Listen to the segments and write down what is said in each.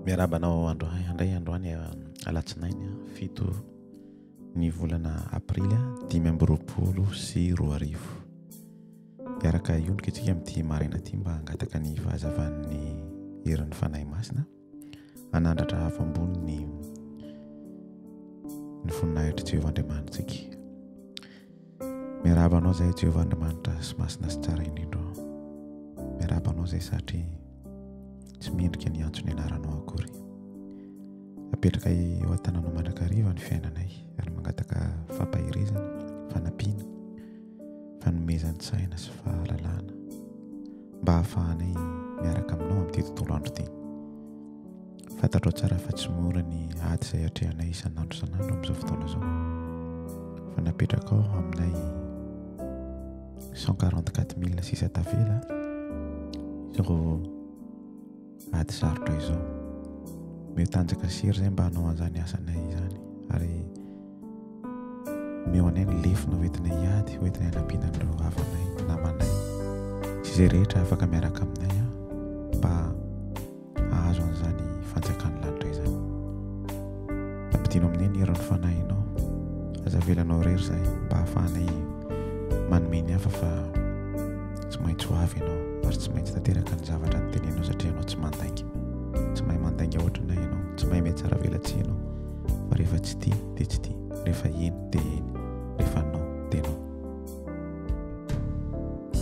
Miarahaba anao androany indray androany alatsinainy 7 ny volana aprily 2025. Hiaraka hiondrika isika amin'ity maraina ity mba hangataka ny fahazavan'ny herin'ny Fanahy Masina hanandratra avo ambony ny ny voninahitr'i Jehovah Andriamanitsika. Miarahaba anao izay Jehovah Andriamanitra sy masina sy tsara indrindra. Miarahaba anao izay satria tsy mendrika ny antso ny anaranao akory. Apetraka eo an-tananao mandrakariva ny fiainanay ary mangataka fampaherezana, fanampiana, fanomezan-tsaina sy fahalalana mba hahafahanay miaraka aminao amin'ity tontolo andro ity. Fantatrao tsara fa tsy mora ny ady izay atrehanay isan'andro isan'andro amin'izao fotoana izao. Fa napetrakao aminay 144 000 sisa tavela izao ady sarotra izao. Omeo tanjaka sy hery izay mba hanao an'izany asanay izany ary omeo anay ny lefona hoentinay hiady, hoentinay hanampiana an'ireo havanay, namanay sy izay rehetra afaka miaraka aminay mba hahazo an'izany fanjakan'ny lanitra izany. Ampidino aminay ny herin'ny fanahinao. Aza avelanao irery izahay mba hahafahanay manome ny hafa fa tsy maintsy ho avy ianao ary tsy maintsy tanteraka ny zavatra noteneninao satria ianao tsy mandainga. Tsy mahay mandainga ohatranay ianao, tsy mahay mihatsara velatsihy ianao fa rehefa tsy tia dia tsy tia, rehefa eny dia eny, rehefa non dia non.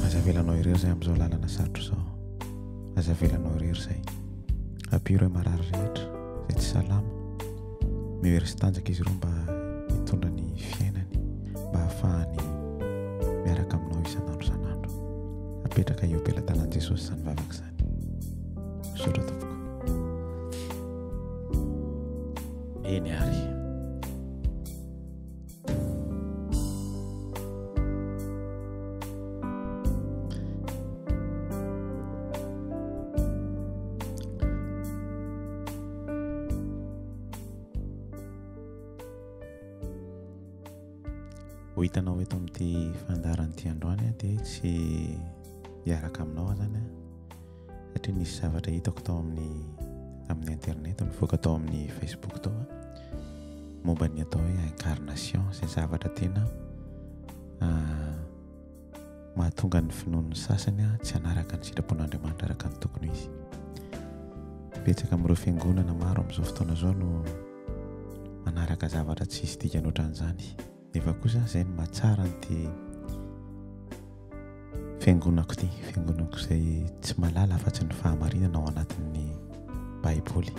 Aza avelanao irery izahay amin'izao lalana sarotra izao. Aza avelanao irery izay. Ampio ireo marary rehetra izay tsy salama. Omeo hery sy tanjaka izy ireo mba hitondra ny fiainany, mba hahafahany miaraka aminao isan'andro isan'andro. Apetraka eo am-pelatanan'i Jesosy izany vavaka izany. Misaotra tompoko. Eny ary. Ho hitanao eto amin'ity fandaharana ity androany dia tsy hiaraka aminao aho zany satria nisy zavatra hitako tao amin'ny amin'ny internet nivoaka tao amin'ny Facebook tao momba ny atao hoe incarnation izay zavatra tena mahatonga ny finoan'ny sasany tsy hanaraka ny sitrapon'Andriamanitra araka ny tokony ho izy. Betsaka amin'ireo fiangonana maro amin'izao fotoana izao no manaraka zavatra tsisy dikany ohatran'izany. Nefa kosa izay no mahatsara an'ity fiangonako ity, fiangonako izay tsy mahalala afa-tsy ny fahamarinana ao anatin'ny Baiboly,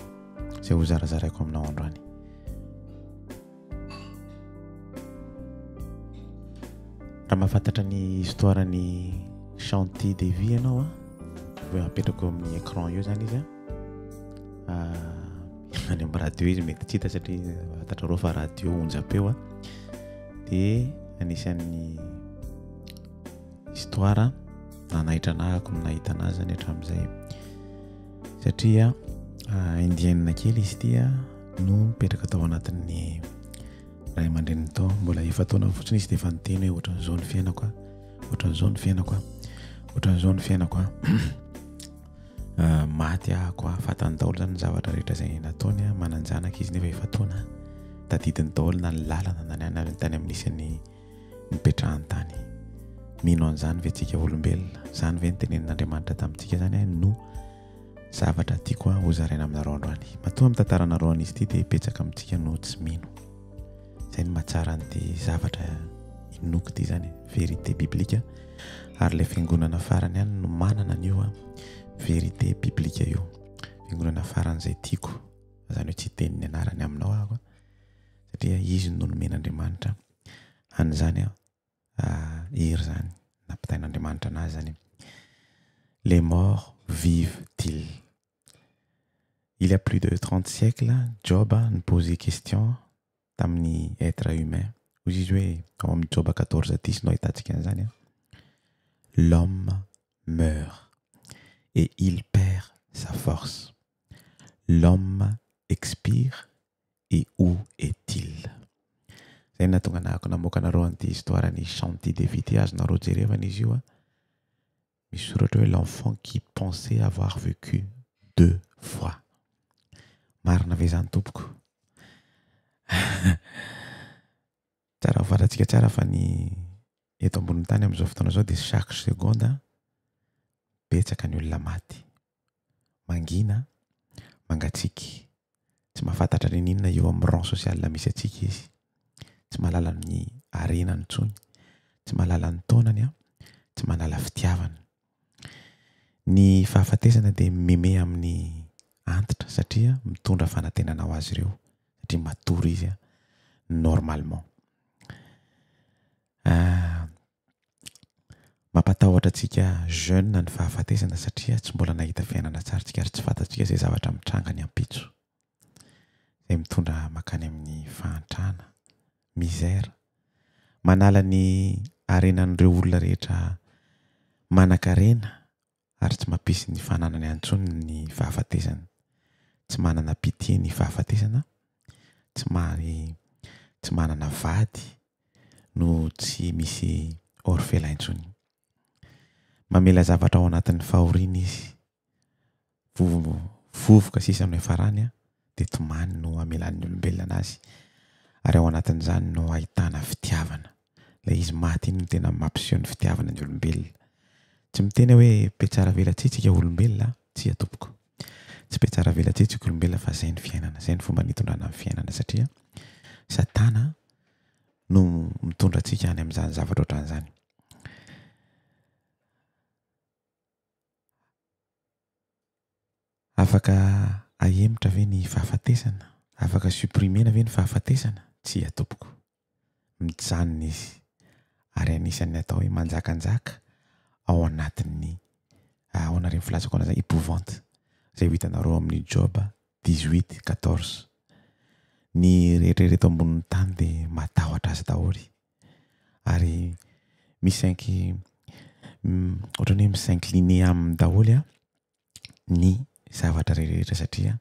izay hozarazaraiko aminao androany. Raha mahafantatra ny histoire ny Shanti Devi ianao a, apetrako eo amin'ny écran eo izany izy a. Any amin'ny radio izy mety tsy hita satria fantatrareo fa radio onjam-peo a. Dia anisan'ny histoire nanaitra anahako ny nahita anazy zany hatramin'izay satria indienne kely izy ity a no nipetraka tao anatin'ny ray aman-dreniny tao. Mbola efa-taona fotsiny izy dia efa niteny hoe ohatran'izao ny fiainako a, ohatran'izao ny fiainako a, ohatran'izao ny fiainako a. Maty ahako a, fantany daholo zany ny zavatra rehetra izay nataony a, manan-janaka izy nefa efa taona, tadidiny daholo na ny lalana na ny any tany amin'ny nisy ny nipetrahany tany. Mino an'izany ve tsika olombelona? Izany ve ny tenenin'Andriamanitra tamintsika zany a no zavatra tiako a hozaraina aminareo androany. Matoa amin'ny tantaranareo an'izy ity dia betsaka amintsika no tsy mino. Izay no mahatsara an'ity zavatra inoako ity zany, vérité biblique. Ary ilay fiangonana farany ihany no manana an'io a vérité biblique io. Fiangonana farany izay tiako, izany hoe tsy hiteny ny anarany aminao aho satria izy no nomen'Andriamanitra an'izany hery izany, nampitain'Andriamanitra anazy izany. Les morts vivent-ils? Il y a plus de 30 siècles, Job ni-poser question tamin'ny être humain. Hoy izy hoe ao amin'ny Joba 14 10 no ahitantsika an'izany. L'homme meurt et il perd sa force. L'homme expire et où est-il? Zay nahatonga anahako namoaka anareo an'ity histoire ny Shanti Devi ity, azonareo jerevana izy io. Misy soratra hoe l'enfant qui pensait avoir vécu deux fois. Marina ve izany tompoko? Tsara ho fantatsika tsara fa ny eto ambonin'ny tany amin'izao fotoana izao dia chaque seconde betsaka ny olona maty. Mangina, mangatsiaka, tsy mahafantatra n'inon'inona eo amin'ny rang social misy antsika izy. Tsy mahalala ny harenany intsony, tsy mahalala ny taonany, tsy mahalala fitiavana. Ny fahafatesana dia mimeme amin'ny antitra satria mitondra fanantenana ho azy ireo satria matory izy normalement. Mampatahotra antsika jeune ny fahafatesana satria tsy mbola nahita fiainana tsara tsika ary tsy fantatsika izay zavatra mitranga ny ampitso. Izay mitondra mankany amin'ny fahantrana, misère. Manala ny harenan'ireo olona rehetra manan-karena ary tsy mampisy ny fananany intsony ny fahafatesana. Tsy manana pitié ny fahafatesana, tsy mahay, tsy manana vady no tsy misy orphelin intsony. Mamela zavatra ao anatin'ny fahoriana izy. Vovoka sisa no hiafarany dia tomany no hamelan'ny olombelona anazy ary ao anatin'izany no ahitana fitiavana. Ilay izy maty iny no tena mampiseho ny fitiavana ny olombelona. Tsy miteny aho hoe mpiatsara velatsihy tsika olombelona, tsia tompoko. Tsy mpiatsara velatsihy tsika olombelona fa izay ny fiainana, izay ny fomba nitondrana ny fiainana satria Satana no mitondra antsika any amin'izany zavatra ohatran'izany. Afaka ahemotra ve ny fahafatesana? Afaka supprimer-na ve ny fahafatesana? Tsia tompoko. Mijanona izy ary anisan'ny atao hoe manjakanjaka ao anatin'ny ahoana re ny filazako anazy épouvante izay ho hitanareo amin'ny Job 18, 14. Ny rehetra eto ambonin'ny tany dia matahotra azy daholo. Ary mi-s'inqui-, ohatran'ny hoe mi-s'incliner aminy daholo ny zavatra rehetra satria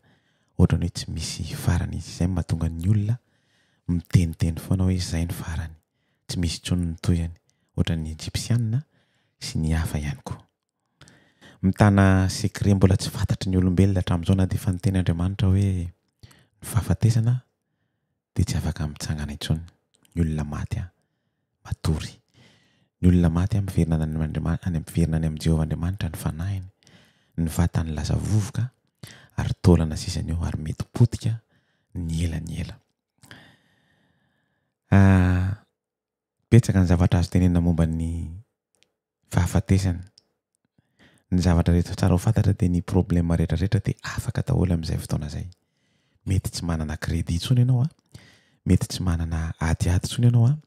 ohatran'ny hoe tsy misy farany izy. Izay no mahatonga ny olona miteniteny foana hoe izay ny farany, tsy misy intsony ny tohiny. Ohatran'ny Ejipsiana sy ny hafa ihany koa. Mitana secret mbola tsy fantatry ny olombelona hatramin'izao na dia efa niteny Andriamanitra hoe ny fahafatesana dia tsy afaka mitsangana intsony. Ny olona maty matory. Ny olona maty miverina any amin'Andriamanitra, any miverina any amin'i Jehovah Andriamanitra ny fanahiny, ny vatany lasa vovoka ary taolana sisany eo ary mety potika ny ela ny ela. Betsaka ny zavatra azo tenenina momba ny fahafatesana. Ny zavatra rehetra tsara ho fantatra dia ny problème rehetra rehetra dia afaka daholo amin'izay fotoana izay. Mety tsy manana crédit intsony ianao an, mety tsy manana adiady intsony ianao an,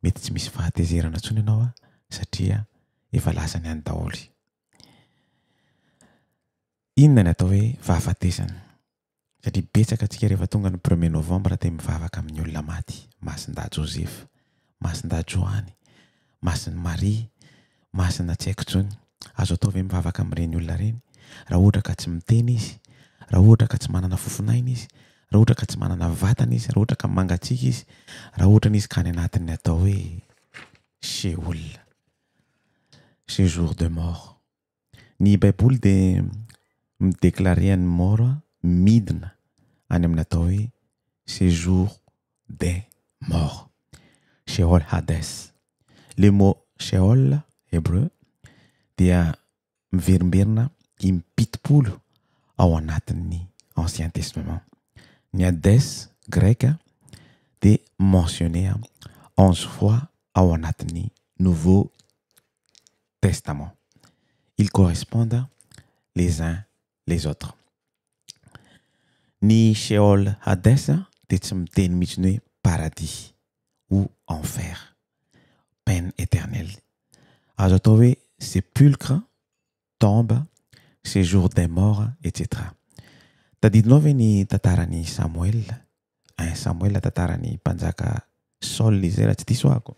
mety tsy misy fahatezerana intsony ianao an, satria efa lasany any daholo. Inona ny atao hoe fahafatesana? Satria betsaka antsika rehefa tonga ny premier novembre dia mivavaka amin'ny olona maty, Masindahy Joseph, Masindahy Joany, Masin'i Maria, Masina tsy haiko intsony. Azo atao ve mivavaka amin'ireny olona ireny? Raha ohatra ka tsy miteny izy, raha ohatra ka tsy manana fofon'aina izy, raha ohatra ka tsy manana vatana izy, raha ohatra ka mangatsiaka izy, raha ohatra izy ka any anatin'ny atao hoe Sheol, séjour de mort. Ny Baiboly dia mi-declarer an'ny mort midina any amin'ny atao hoe séjour des morts, Sheol Hades. Le mot Sheol hébreu dia miverimberina impitopolo ao anatin'ny Ancien Testament. Ny Hades grec dia mentionné 11 fois ao anatin'ny Nouveau Testament. Ils correspondent les uns les autres. Ny Sheol Hades dia tsy miteny mihitsy ny hoe paradis ou enfer, peine éternelle. Azo atao hoe sépulcre, tombe, séjour des morts, etc. Tadidinao ve ny tantaran'i Samoela? 1 Samoela tantaran'ny mpanjaka Saul izay raha tsy diso aho.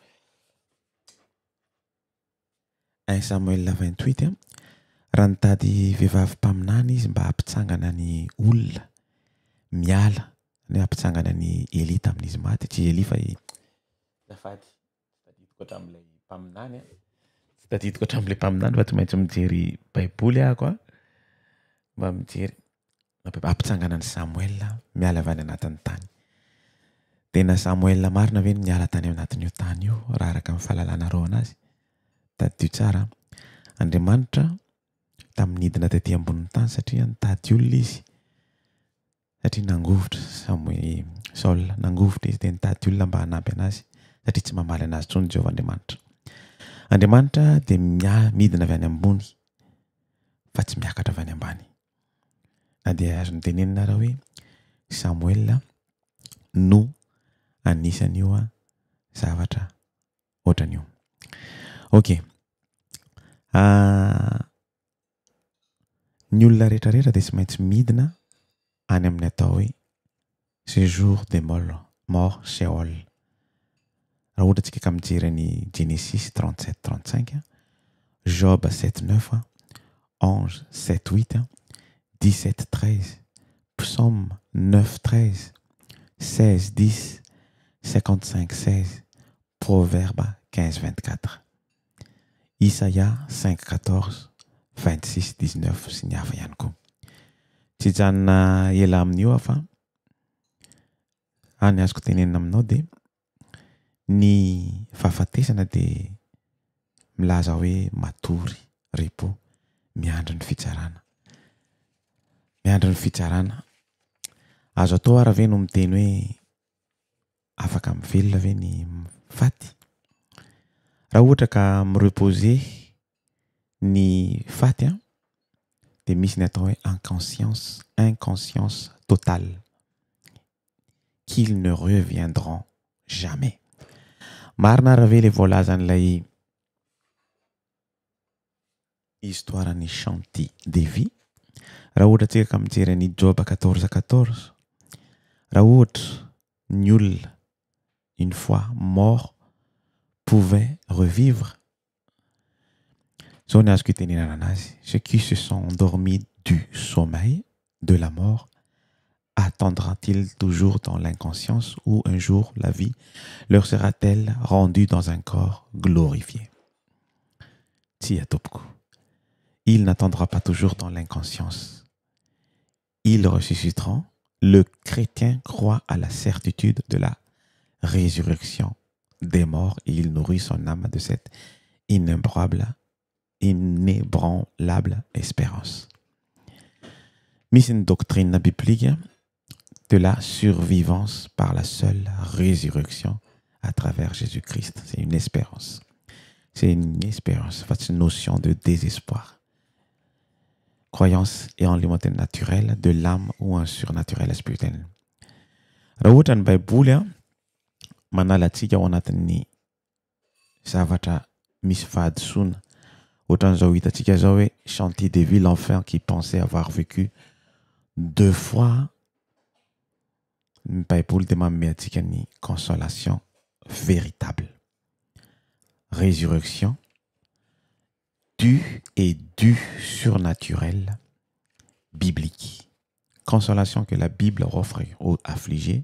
1 Samuel 28, raha nitady vehivavy mpaminany izy mba hampitsangana ny olona miala, ny hampitsangana ny Elia tamin'izy maty, tsy Elia fa i azafady, tsy tadidiko hatramin'ilay mpaminany a. Tsy tadidiko hatramin'ilay mpaminany fa tsy maintsy mijery baiboly ahako a, mba mijery. Ampitsangana an'i Samoela miala avy any anatin'ny tany. Tena Samoela marina ve no niala tany anatin'io tany io raha araka ny fahalalanareo anazy? Tadidio tsara, Andriamanitra tamin'ny nidina tety ambonin'ny tany satria nitady olona izy. Satria nangovitra Samoe Saul, nangovitra izy dia nitady olona mba hanampy anazy satria tsy mamaly anazy intsony Jehovah Andriamanitra. Andriamanitra dia midina avy any ambony fa tsy miakatra avy any ambany. Na dia azony tenenina ara hoe Samoela no anisan'io zavatra ohatran'io. Ok. Ny olona rehetrarehetra dia tsy maintsy midina any amin'ny atao hoe séjour des morts, mort Sheol. Raha ohatra tsika ka mijery ny Genesis 37 35, Job 7 9, 11 7 8, 17 13, Psaume 9 13, 16 10, 55 16, Proverbe 15 24. Isaia 5 14, 26 19 sy ny hafa ihany koa. Tsy hijanona ela amin'io aho fa any azoko tenenina aminao dia ny fahafatesana dia milaza hoe matory, repos, miandry ny fitsarana. Miandry ny fitsarana. Azo atao ara ve no miteny hoe afaka mivelona ve ny faty? Raha ohatra ka mi-reposer ny faty an, dia misy ny atao hoe inconscience, inconscience totale, qu'ils ne reviendront jamais. Marina ara ve le voalazan'ilay histoire ny Shanti Devi? Raha ohatra tsika ka mijery ny Job 14 14, raha ohatra ny olona une fois mort pouvait revivre, zao ny azoko itenenana anazy, ceux qui se sont endormis du sommeil de la mort attendra-t-il toujours dans l'inconscience ou un jour la vie leur sera-t-elle rendue dans un corps glorifié? Tsia tompoko. Il n'attendra pas toujours dans l'inconscience. Ils ressusciteront. Le chrétien croit à la certitude de la résurrection des morts et il nourrit son âme de cette inébranlable, inébranlable espérance. Misy ny doctrine biblique de la survivance par la seule résurrection à travers Jésus-Christ. C'est une espérance. C'est une espérance, fa tsy notion de désespoir. Croyance et en l'immortalité naturelle de l'âme ou un surnaturel spirituel. Raha ohatra ny Baiboly a manala antsika ao anatin'ny zavatra misy fahadisoana ohatran'izao hitantsika zao hoe Shanti Devi, l'enfant qui pensait avoir vécu deux fois, ny Baiboly dia manome antsika ny consolation véritable. Résurrection du et du surnaturel biblique. Consolation que la Bible offre aux affligés,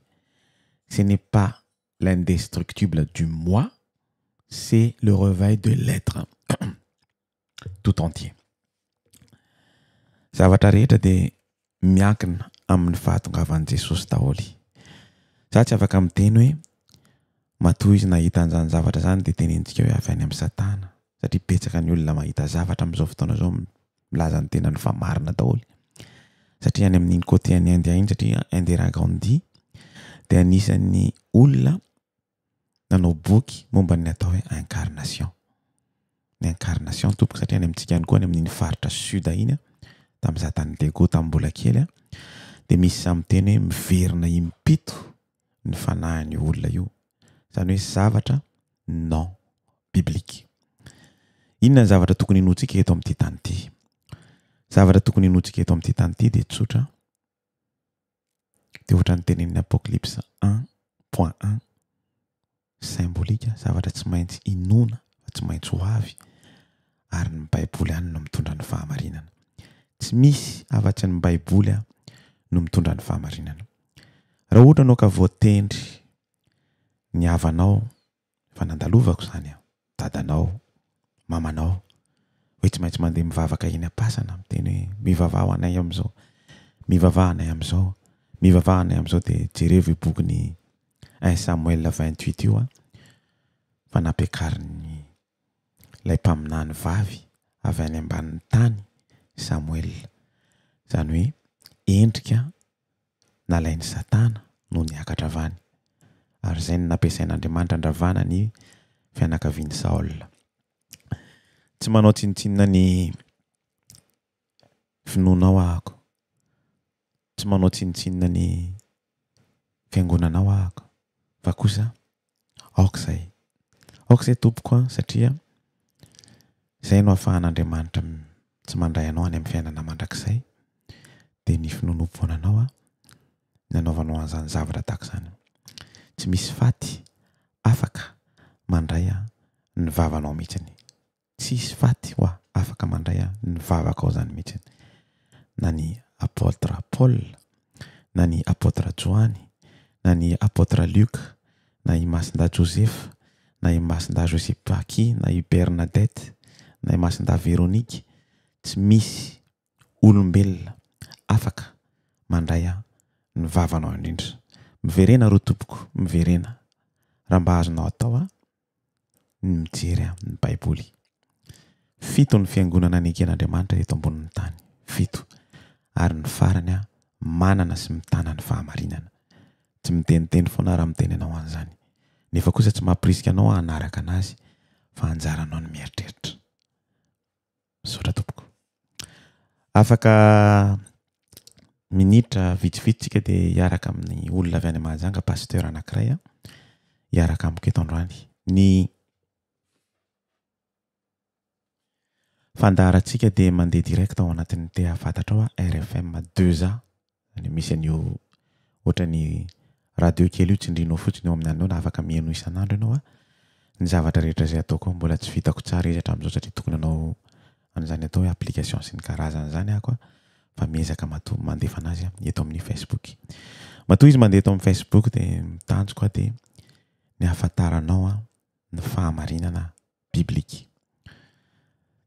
ce n'est pas l'indestructible du moi, c'est le réveil de l'être tout entier. Zavatra rehetra dia miankina amin'ny fahatongavan'i Jesosy daholy. Za tsy afaka miteny hoe matoa izy nahita an'izany zavatra zany dia tenenitsika hoe avy any amin'ny Satana, satria betsaka ny olona mahita zavatra amin'izao fotoana izao milaza ny tenany fa marina daholy. Satria any amin'iny côté any India iny, satria Indira Gandhi dia anisan'ny olona nanao boky momba ny atao hoe incarnation. Ny incarnation tompoko, satria any amintsika ihany koa any amin'iny faritra sud iny, tamin'izaho tany Diego tamin'ny mbola kely, dia misy samy miteny hoe miverina impito ny fanahin'io olona io. Izany hoe zavatra non biblique. Inona ny zavatra tokony hinoantsika eto amin'ity tany ity? Zavatra tokony hinoantsika eto amin'ity tany ity dia tsotra. Dia ohatra ny tenenin'ny Apocalypse 1.1, symbolique, zavatra tsy maintsy inoana fa tsy maintsy ho avy, ary ny Baiboly ihany no mitondra ny fahamarinana. Tsy misy afa-tsy ny Baiboly no mitondra ny fahamarinana. Raha ohatra anao ka voatendry ny havanao, efa nandalovako izany, dadanao, mamanao, hoe tsy maintsy mandeha mivavaka eny am-pasana, miteny hoe mivavaha ho anay amin'izao. Mivavaha anay amin'izao, mivavaha anay amin'izao dia jerevo io bokin'ny 1 Samuel 28 io a, fa nampiakarin'ny ilay mpaminany vavy avy any ambanin'ny tany Samoela. Izany hoe endrika nalain'i Satana no niakatra avy any. Ary izay no nampiasain'Andriamanitra handravana ny fianakavian'i Saola. Tsy manao tsinontsinona ny finoanao ahako. Tsy manao tsinontsinona ny fiangonanao ahako. Fa kosa aoka izay. Aoka izay tompoko an, satria izay no ahafahan'Andriamanitra tsy mandray anao any amin'ny fiainana mandrakizay, dia ny finoanoam-poananao an, ny anaovanao an'izany zavatra tahaka izany. Tsy misy faty afaka mandray ny vavanao mihitsiny. Tsisy faty hoa afaka mandray ny vavakao zany mihitsiny. Na ny Apôtre Paul, na ny Apôtre Joany, na ny Apôtre Luc, na i Masindahy Josefa, na i Masindahy Josepaki, na i Bernadette, na i Masindahy Véronique, tsy misy olombelona afaka mandray ny vavanao indrindra. Miverena ro tompoko, miverena. Raha mba azonao atao ny mijery ny Baiboly. Fito ny fiangonana neken'Andriamanitra eto ambonin'ny tany. Fito. Ary ny farany manana sy mitana ny fahamarinana. Tsy miteniteny foana raha miteny anao an'izany. Nefa kosa tsy mampirisika anao hanaraka anazy fa anjaranao ny mieritreritra. Misaotra tompoko. Afaka minitra vitsivitsy tsika dia hiaraka amin'ny olona avy any Mahajanga, pasteur anankiray hiaraka amiko eto androany. Ny fandaharantsika dia mandeha direct ao anatin'ny te hahafantatra ao RFM 2A. Any misy an'io ohatran'ny radio kely io tsindrinao fotsiny eo amin'ny anao na afaka mihaino isan'andro ianao a. Ny zavatra rehetra izay ataoko ao mbola tsy vitako tsara izy hatramin'izao satria tokony hanao an'izany atao hoe application sy ny karazany izany aho a, fa miezaka matoa mandefa anazy eto amin'ny Facebook. Matoa izy mandeha eto amin'ny Facebook dia ny tanjoko dia ny hahafantaranao ny fahamarinana biblika.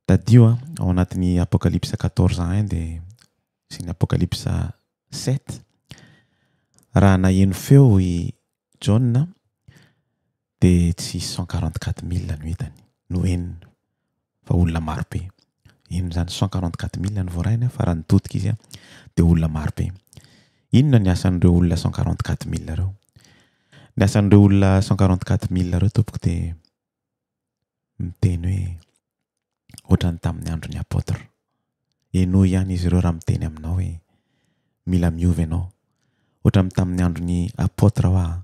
Tadidio ao anatin'ny Apocalypse 14 1 dia sy ny Apokalypsa 7, raha naheno feo i Jaona dia tsy 144 000 no hitany, no henony, fa olona marobe. Inona izany 144 000 no voarainy fa raha nitodika izy dia olona marobe. Inona ny asan'ireo olona 144 000 ireo? Ny asan'ireo olona 144 000 ireo tompoko dia miteny hoe ohatran'ny tamin'ny andron'ny apôtre. Henoy ihany izy ireo raha miteny aminao hoe mila miova ianao. Ohatran'ny tamin'ny andron'ny apôtre hoa.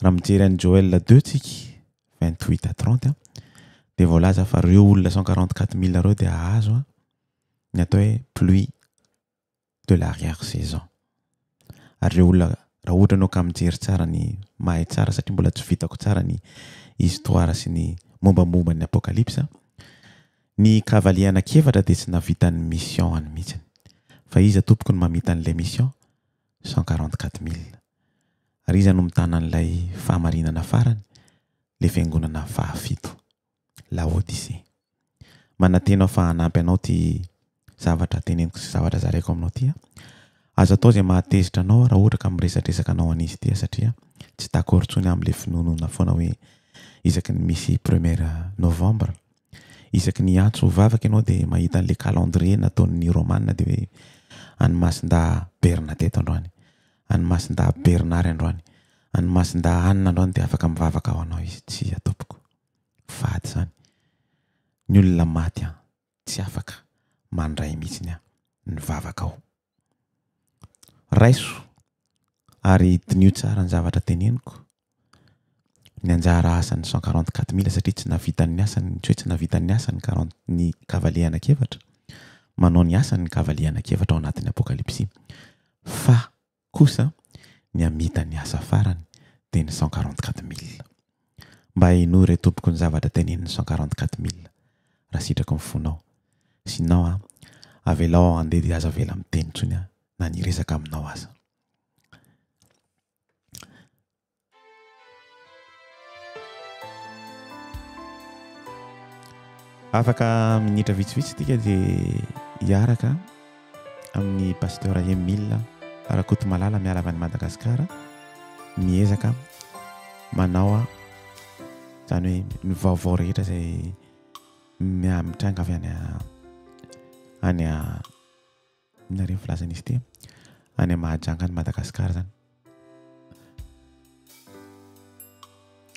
Raha mijery an'i Joël 2 tsika, 28 à 30, dia voalaza fa ireo olona 144 mille ireo dia hahazo ny atao hoe pluie de l'arrière saison. Ary ireo olona raha ohatra ianao ka mijery tsara ny mahay tsara satria mbola tsy vitako tsara ny histoire sy ny mombamomba ny apocalypse, ny cavalier anankiefatra dia tsy nahavita ny mission any mihitsiny. Fa iza tompoko no mamita an'ilay mission? 144 mille. Ary iza no mitana an'ilay fahamarinana farany? Ilay fiangonana fahafito. Laodicée. Manantena aho fa hanampy anao ity zavatra teneniko sy zavatra zaraiko aminao ity. Aza atao izay mahatezitra anao raha ohatra ka miresadresaka anao an'izy ity satria tsy d'accord intsony amin'ilay finoanoana foana hoe isaky ny misy première novembre, isaky ny hiantso ho vavaka ianao dia mahita an'ilay calendrier nataon'ny romana dia hoe any Masindahy Bernadette androany, any Masindahy Bernard androany, any Masindahy Anne androany dia afaka mivavaka ho anao izy. Tsia tompoko. Fady izany. Ny olona maty an, tsy afaka mandray mihitsiny an ny vavakao. Raiso ary diniho tsara ny zavatra teneniko, ny anjara asan'ny 144 mille satria tsy nahavita ny asany, tsy hoe tsy nahavita ny asany quarante ny cavalier anankiefatra, manao ny asany ny cavalier anankiefatra ao anatin'ny apokalypsy. Fa kosa ny hamita ny asa farany dia ny 144 mille. Mba henoy re tompoko ny zavatra tenenin'ny 144 mille raha sitraky ny fonao. Sinon an, avelao aho handeha dia aza avela miteny intsony aho na ny hiresaka aminao aza. Afaka minitra vitsivitsy tika dia hiaraka. amin'ny Pasteur Emile Rakotomalala miala avy any Madagasikara miezaka manao izany hoe ny vaovao rehetra izay mitranga avy any any inona re ny filazan'izy ity any Mahajanga any Madagasikara izany.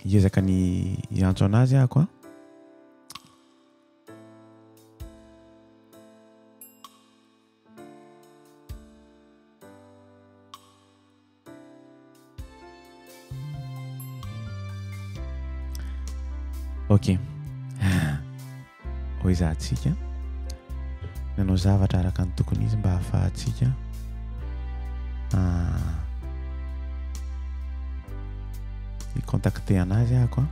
Hiezaka ny hiantso anazy ahako an. Ok. Ho ezahantsika nanao zavatra araka ny tokony izy mba hahafahantsika hi-contacter anazy ahako an.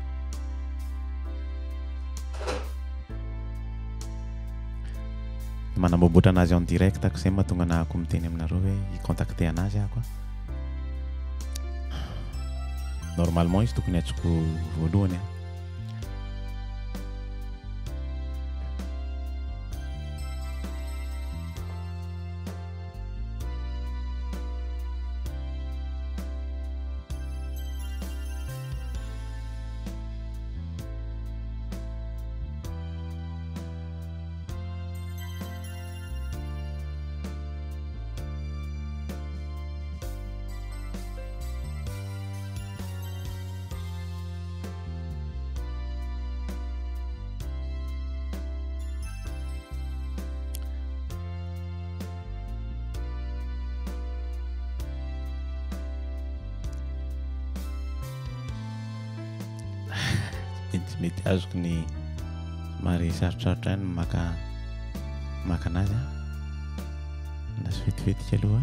Manamboamboatra anazy en direct ako zay mahatonga anahako miteny aminareo hoe hi-contacter anazy ahako an. Normalement izy tokony antsoko voalohany an. Mety mety azoko ny somary sarotrarotra ihany ny maka maka anazy an. Lasa vetivety aloha.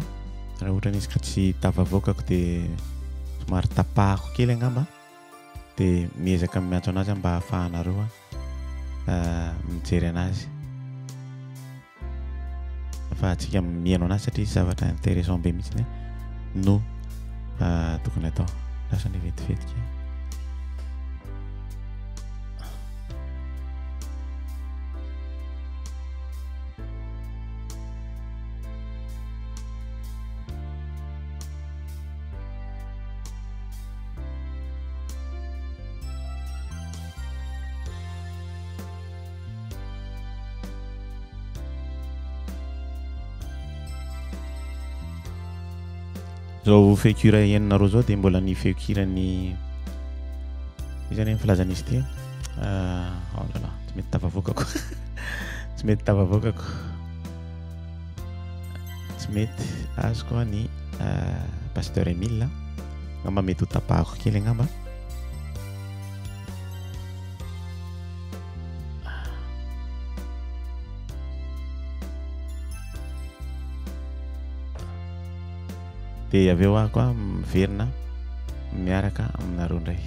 Raha ohatra izy ka tsy tafavoakako dia somary tapahako kely angamba dia miezaka miantso anazy aho mba hahafahanareo mijery anazy. Ahafahantsika mihaino anazy satria zavatra intéressant be mihitsy no tokony atao. Lasa ny vetivetika. Zao feon-kira henonareo zao dia mbola ny feon-kiran'ny iza anie ny filazan'izy ity oh là là tsy mety tafavoakako tsy mety tafavoakako tsy mety azoko ny pasteur Emile angamba mety ho tapahako kely angamba Dia avy eo aho koa miverina miaraka aminareo indray.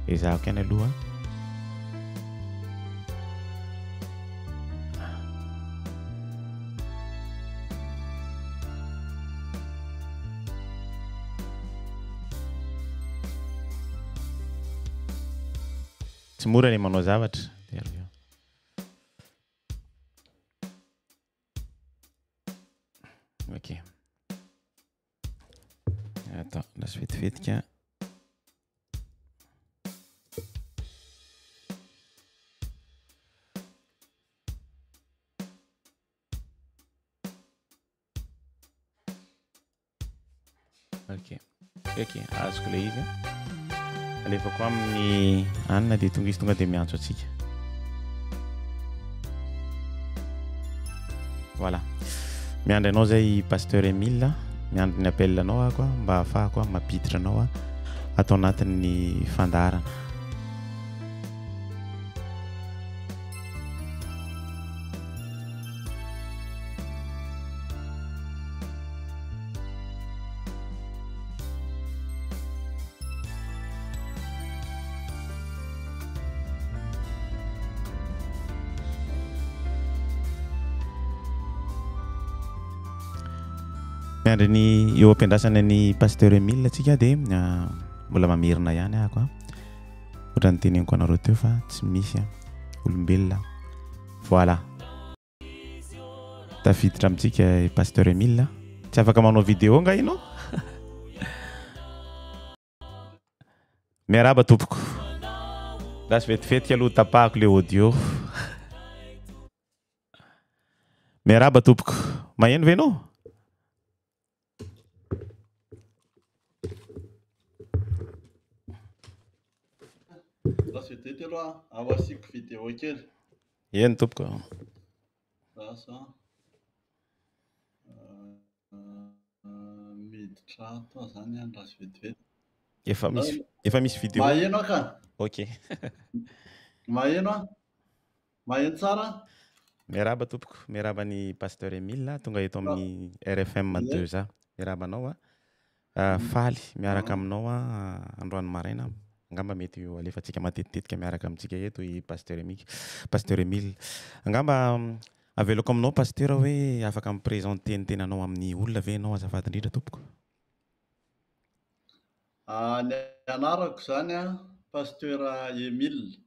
Ezahako ihany aloha. Tsy mora ny manao zavatra. Dia avy eo. Ok. Attends, lasa vetivetika. Ok. Ok, azoko ilay izy. Alefako amin'ny anina dia tonga izy tonga dia miantso antsika. Voilà. Miandry anao zay Pasteur Emile, miandry ny appel anao aho koa mba ahafahako mampiditra anao ato anatin'ny fandaharana. Miandry ny eo am-piandrasana ny Pasteur Emile tsika dia ah, mbola mamerina ihany ahako a. Ohatran'ny teneniko anareo teo fa tsy misy olombelona. Voilà. Tafiditra amintsika i Pasteur Emile. Tsy afaka manao vidéo nga ianao? Miarahaba tompoko. Lasa vetivety aloha tapahako le audio. Miarahaba tompoko. Maheno ve ianao? Lasa vetivety aloha, ao asiako vidéo kely. Eny tompoko. Lasa. Miditra ato aho zany an, lasa vetivety. Efa misy efa misy vidéo. Maheno aho ka. Ok. Maheno aho. Maheno tsara aho. Miarahaba tompoko, miarahaba ny Pasteur Emile tonga eto amin'ny RFM 2A. Miarahaba anao a. Faly miaraka aminao androany maraina. Angamba mety ho alefantsika matetitetika miaraka amintsika eto i Pasteur Emile. Pasteur Emile. Angamba avelako aminao Pasteur hoe afaka mi-présenter ny tenanao amin'ny olona ve ianao azafady indrindra tompoko? Ny anarako izany an, Pasteur Emile.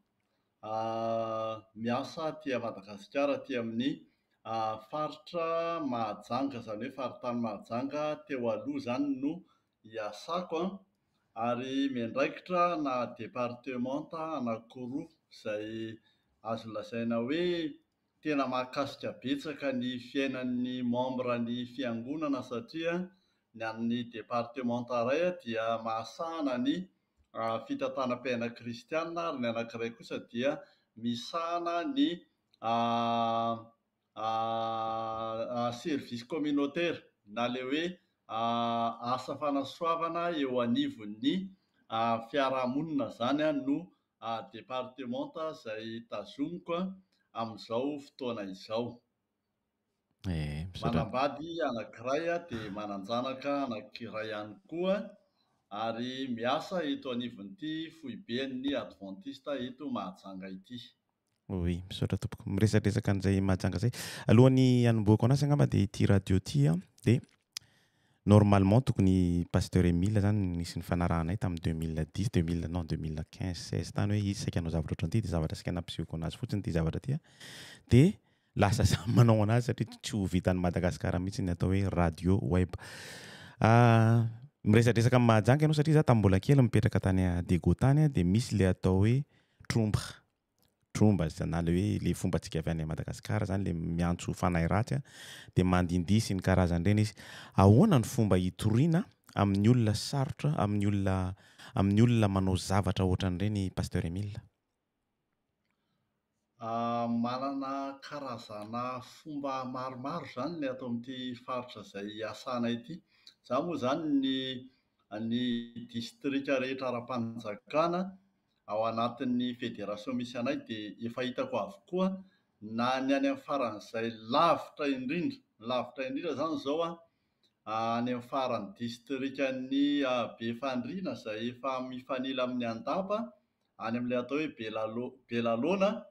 Miasa aty Madagasikara aty amin'ny faritra Mahajanga, izany hoe faritany Mahajanga teo aloha izany no iasako an, ary miandraikitra ana departemanta anankiroa izay azo lazaina hoe tena mahakasika betsaka ny fiainan'ny membre ny fiangonana satria ny an'ny departemanta iray dia mahasahana ny fitantanam-piainana kristiana ary ny anankiray kosa dia misahana ny service communautaire na ilay hoe asa fanasoavana eo anivon'ny fiarahamonina izany no departemanta izay tazomiko amin'izao fotoana izao. Misaotra. Manambady anankiray dia manan-janaka anankiray ihany koa ary miasa eto anivon'ity foiben'ny Advantista eto Mahajanga ity. Oui, misaotra tompoko. Miresadresaka an'izay Mahajanga izay. Alohan'ny hanombohako anazy angamba dia ity radio ity an, dia normalement tokony Pasteur Emile zany nisy nifanarahanay tamin'ny 2010, 2000 non 2015, 16 tany hoe izy saika hanao zavatra ohatran'ity dia zavatra saika nampisehoko anazy fotsiny ity zavatra ity an. Dia lasa samy manao anazy satria tsy ho vitan'i Madagasikara mihitsy ny atao hoe radio web. Miresadresaka amin'i Mahajanga ianao satria za tamin'ny mbola kely mipetraka tany Diego tany dia misy le atao hoe tromba. Tromba na le hoe le fombantsika avy any Madagasikara zany le miantso fanahy ratsy dia mandindihy sy ny karazany ireny izy. Ahoana ny fomba hitoriana amin'ny olona sarotra, amin'ny olona amin'ny olona manao zavatra ohatran'ireny Pasteur Emile? Manana karazana fomba maromaro izany ny ato amin'ity faritra izay iasana ity. Izaho moa izany ny ny distrika rehetra ara-panjakana ao anatin'ny federation misy anay dia efa hitako avokoa na ny any amin'ny faran'izay lavitra indrindra, lavitra indrindra izany izao an, any amin'ny faran'ny distrikan'ny Befandriana izay efa mifanila amin'ny Andapa, any amin'ilay atao hoe Belalo- Belalona,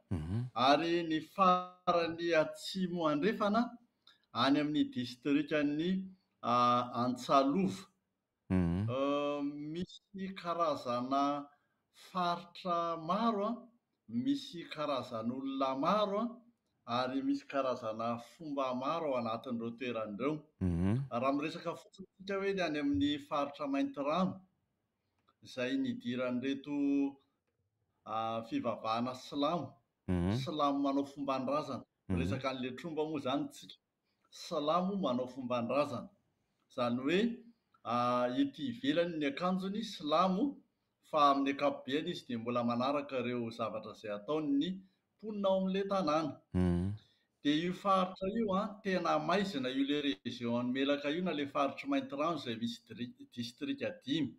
ary ny farany atsimo andrefana any amin'ny distrikan'ny Antsalova. Misy karazana faritra maro an, misy karazan'olona maro an, ary misy karazana fomba maro ao anatin'ireo toerana ireo. Raha miresaka fotsiny isika hoe ny any amin'ny faritra Maintirano, izay nidiran'ireto fivavahana silamo, silamo manao fomban-drazana, miresaka an'ilay tromba moa izany isika. Salamo manao fomban-drazana. Izany hoe ety ivelany ny akanjony silamo fa amin'ny ankapobeny izy dia mbola manaraka ireo zavatra izay ataon'ny mponina ao amin'ilay tanàna. Dia io faritra io an, tena maizina io ilay région an'i Melaka io na ilay faritr'i Maintirano izay misy distrika dimy.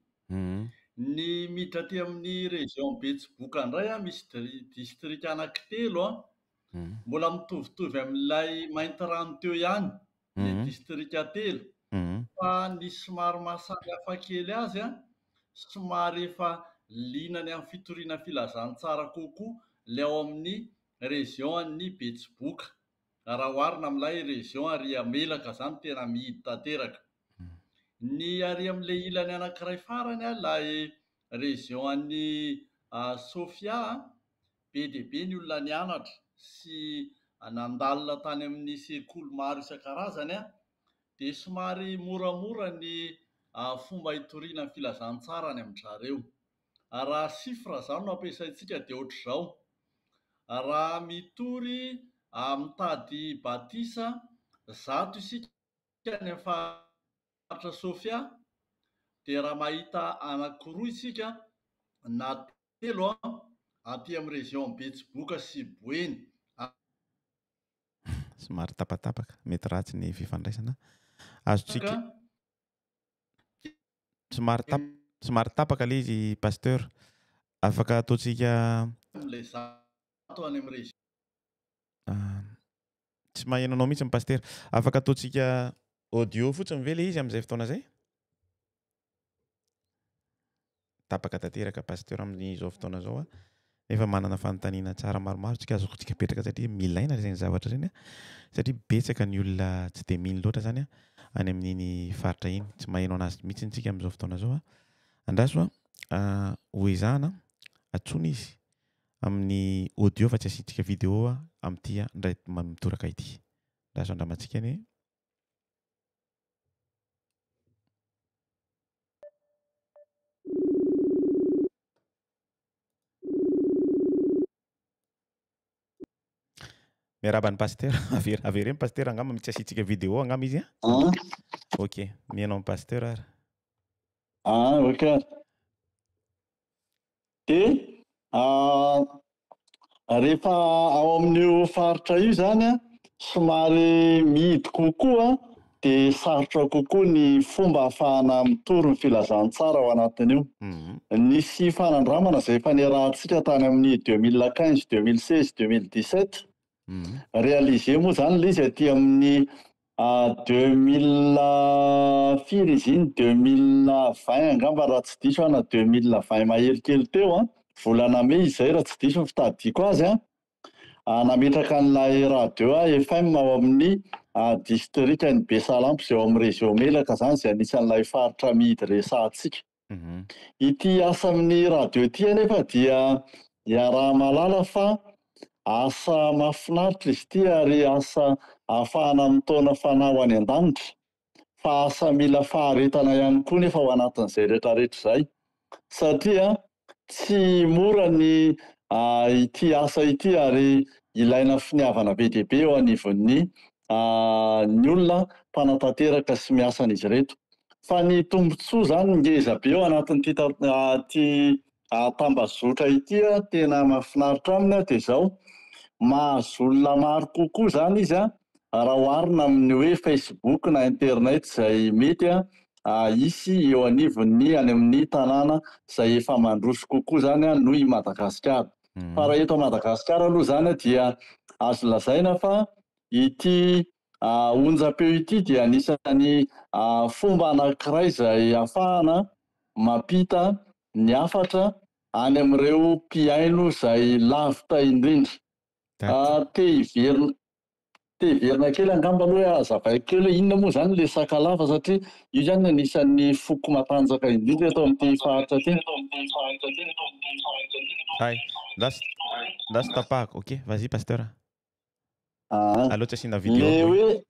Ny miditra aty amin'ny région Betsiboka indray an, misy distrika anankitelo an, Mbola mitovitovy amin'ilay Maintirano teo ihany ny distrika telo fa ny somary maha samy hafa kely azy somary efa liana ny amin'ny fitoriana filazantsara kokoa ilay ao amin'ny région an'ny Betsiboka raha oharina amin'ilay région ary Melaka izany tena mihidy tanteraka. Ny ary amin'ilay ilany anankiray farany ilay région an'i Sofia. Be dia be ny olona nianatra sy nandalina tany amin'ny sekoly maro isan-karazany dia somary moramora ny fomba hitoriana ny filazantsara any amin-dry zareo. Raha chiffre izany no ampiasaintsika dia ohatr'izao, raha mitory mitady batisa 100 isika any amin'ny faritra Sofia dia raha mahita anankiroa isika na telo aty amin'ny région Betsiboka sy Boeny. Somary tapatapaka, mety ratsy ny fifandraisana. Azontsika somary tap somary tapaka ilay izy pasteur. Afaka ataontsika Ilay 100 any amin'ny région. Tsy maheno anao mihitsy ny pasitera. Afaka ataontsika audio fotsiny ve ilay izy amin'izay fotoana izay? Tapaka tanteraka pasteur amin'izao fotoana izao a. Nefa manana fanontaniana tsara maromaro tsika azontsika apetraka satria milaina ireny zavatra ireny a. Satria betsaka ny olona tsy dia mino loatra izany a any amin'iny faritra iny. Tsy maheno anazy mihitsy tsika amin'izao fotoana izao a. Andraso a, ho ezahana antsoina izy amin'ny audio fa tsy asiantsika vidéo amin'ity indray mitoraka ity. Lasa andramantsika anie. Miarahaba an'i Pasteur. Aver- Avereno Pasteur angamba mitsy asiantsika vidéo angamba izy an. Ah. Ok, mihaino an'i Pasteur ary. Ah, ok. Dia rehefa ao amin'io faritra io izany somary mihidy kokoa dia sarotra kokoa ny fomba ahafahana mitory ny filazantsara ao anatin'io. Nisy fanandramana izay efa niarahantsika tany amin'ny 2015, 2016, 2017. Réalisé moa izany ilay izy aty amin'ny 2000 firy izy iny? 2020 angamba raha tsy diso aho na 2020 mahery kely teo an, volana mey izay raha tsy diso ny fitadidiako azy an, nametraka an'ilay radio aho FM ao amin'ny distrikan'i Besalampy izay ao amin'ny région Melaka izany izay anisan'ilay faritra mihidy resahantsika. Ity asa amin'ny radio ity anefa dia iaraha-mahalala fa asa mahafinaritra izy ity ary asa ahafahana mitaona fanahy ho any an-danitra fa asa mila faharetana ihany koa nefa ao anatin'izay rehetrarehetra izay satria tsy mora ny ity asa ity ary ilaina finiavana be dia be eo anivon'ny ny olona mpanatanteraka sy miasa an'izy ireto. Fa ny tombontsoa izany ngeza be ao anatin'ity ity tambazotra ity tena mahafinaritra aminy dia izao, mahazo olona maro kokoa izany izy raha oharina amin'ny hoe Facebook na internet izay mety hisy eo anivon'ny any amin'ny tanàna izay efa mandroso kokoa izany noho i Madagasikara. Fa raha eto Madagasikara aloha izany dia azo lazaina fa ity onjam-peo ity dia anisan'ny fomba anankiray izay ahafahana mampita ny hafatra any amin'ireo mpihaino izay lavitra indrindra. Te hiverina Te hiverina kely angamba aloha hoe hazavaiko kely hoe inona moa izany ilay Sakalava satria io izany no anisan'ny foko matanjaka indrindra eto amin'ity faritra ity. Hay, lasa lasa tapahako. Ok, vas-y pasteur. Aa. Aleo tsy asiana vidéo Le aloha. hoe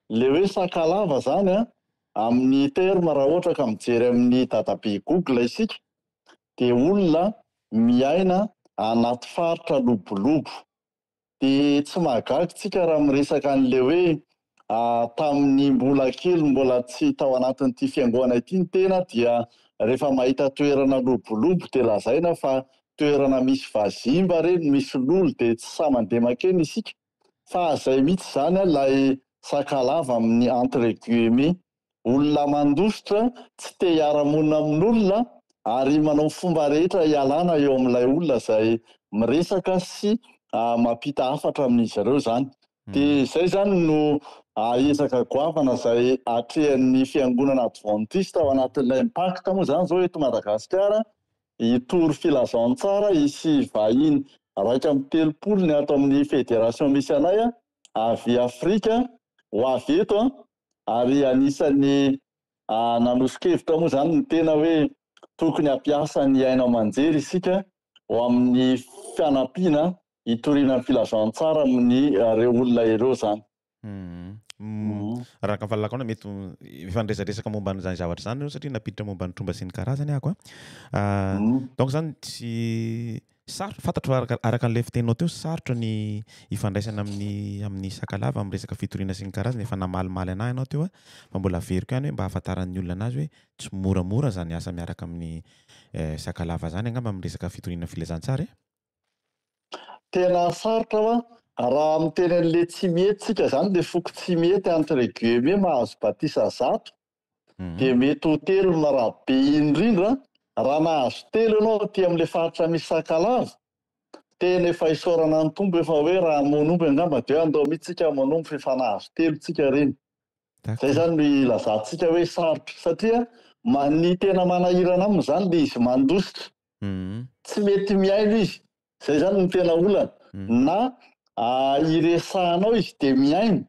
le hoe Sakalava izany an, amin'ny terme raha ohatra ka mijery amin'ny dadabe Google isika dia olona miaina anaty faritra lobolobo. Dia tsy mahagaga tsika raha miresaka an'ilay hoe tamin'ny mbola kely mbola tsy tao anatin'ity fiangoana ity ny tena dia rehefa mahita toerana lobolobo dia lazaina fa toerana misy vazimba reny misy lolo dia tsy sahy mandeha mankeny isika fa zay mihitsy izany ilay sakalava amin'ny entre guillemets Olona mandositra, tsy te hiara-monina amin'olona ary manao fomba rehetra hialana eo amin'ilay olona izay miresaka sy mampita hafatra amin'izy ireo izany. Dia izay izany no ezaka goavana izay atrehan'ny fiangonana advantista ao anatin'ilay Impact moa izany izao eto Madagasikara, hitory filazantsara hisy vahiny 31 ny ato amin'ny federation misy anay avy Afrika ho avy eto Ary anisan'ny nanoso-kevitra moa izany ny tena hoe tokony hampiasa ny haino aman-jery isika ho amin'ny fanampiana. hitoriana ny filazantsara amin'ny ireo olona ireo izany. Araka ny fahalalako anao, mety efa niresadresaka momba an'izany zavatra izany ianao satria nampiditra momba ny tromba sy ny karazany ahako a. Donc zany tsy sarotra, fantatro fa araka araka an'ilay fiteninao teo, sarotra ny ifandraisana amin'ny amin'ny Sakalava amin'ny resaka fitoriana sy ny karazany, efa namalimaly anah ianao teo a, fa mbola averiko ihany hoe mba ahafantaran'ny olona anazy hoe tsy moramora zany asa miaraka amin'ny Sakalava zany angamba amin'ny resaka fitoriana filazantsara e. Tena sarotra hoa, raha miteny an'le Tsimihety tsika zany, le foko Tsimihety entre guillemets mahazo batisa zato, dia mety ho telo na raha be indrindra, raha nahazo telo ianao aty amin'le faritra misy Sakalava, tena efa isaorana ny Tompo efa hoe raha hamono omby angamba dia hoe andao mihitsy tsika hamono omby fa efa nahazo telo tsika reny. Zay zany no ilazantsika hoe sarotra satria ny tena manahirana aminy zany le izy mandositra. Tsy mety mihaino izy. Zay zany no tena olana. Na iresahanao izy dia mihaino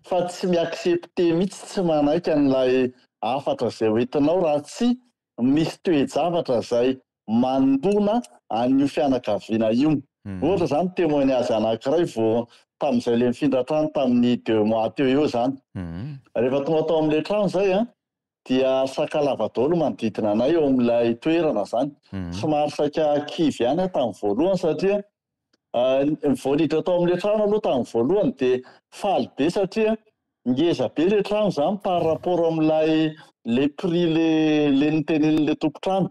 fa tsy mi-accepter mihitsy, tsy manaiky an'ilay hafatra izay hoentinao raha tsy misy toe-javatra izay mandona an'io fianakaviana io. Ohatra zany témoignage anankiray vao tamin'izay le nifindra trano tamin'ny deux mois teo eo zany. Rehefa tonga tao amin'ilay trano zay an, dia sakalava daholo manodidina anay eo amin'ilay toerana zany. Somary saika kivy ihany aho tamin'ny voalohany satria vao niditra tao amin'ilay trano aloha tamin'ny voalohany dia faly be satria ngeza be ilay trano zany par rapport amin'ilay le prix le le notenenin'ilay tompon-trano.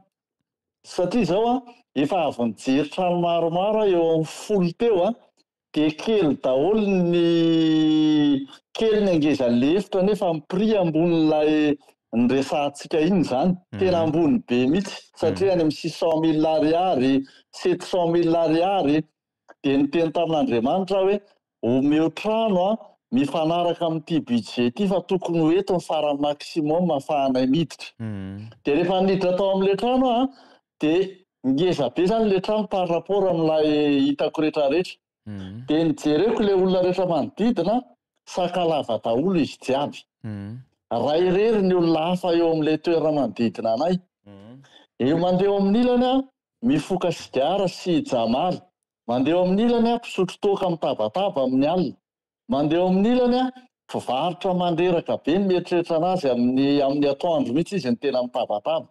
Satria izao an, efa avy nijery trano maromaro aho eo amin'ny folo teo an, dia kely daholo ny kely ny angezan'ilay efitra nefa ny prix ambonin'ilay niresahantsika iny izany. Tena ambony be mihitsy satria any amin'ny 600 000 ariary, 700 000 ariary. Dia niteny tamin'Andriamanitra aho hoe omeo trano aho mifanaraka amin'ity budget ity fa tokony ho eto ny farany maximum ahafahanay miditra. Dia rehefa niditra tao amin'ilay trano aho dia ngeza be izany ilay trano par rapport amin'ilay hitako rehetrarehetra. Dia nijereko ilay olona rehetra manodidina, sakalava daholo izy jiaby. Ray irery ny olona hafa eo amin'ilay toerana manodidina anay. Eo mandeha eo amin'ny ilany aho, mifoka sigara sy jamaly. Mandeha eo amin'ny ilany aho, mpisotro toaka mitabataba amin'ny alina. Mandeha eo amin'ny ilany aho, mpivarotra mandreraka be ny mieritreritra anazy amin'ny amin'ny atoandro mihitsy izy no tena mitabataba.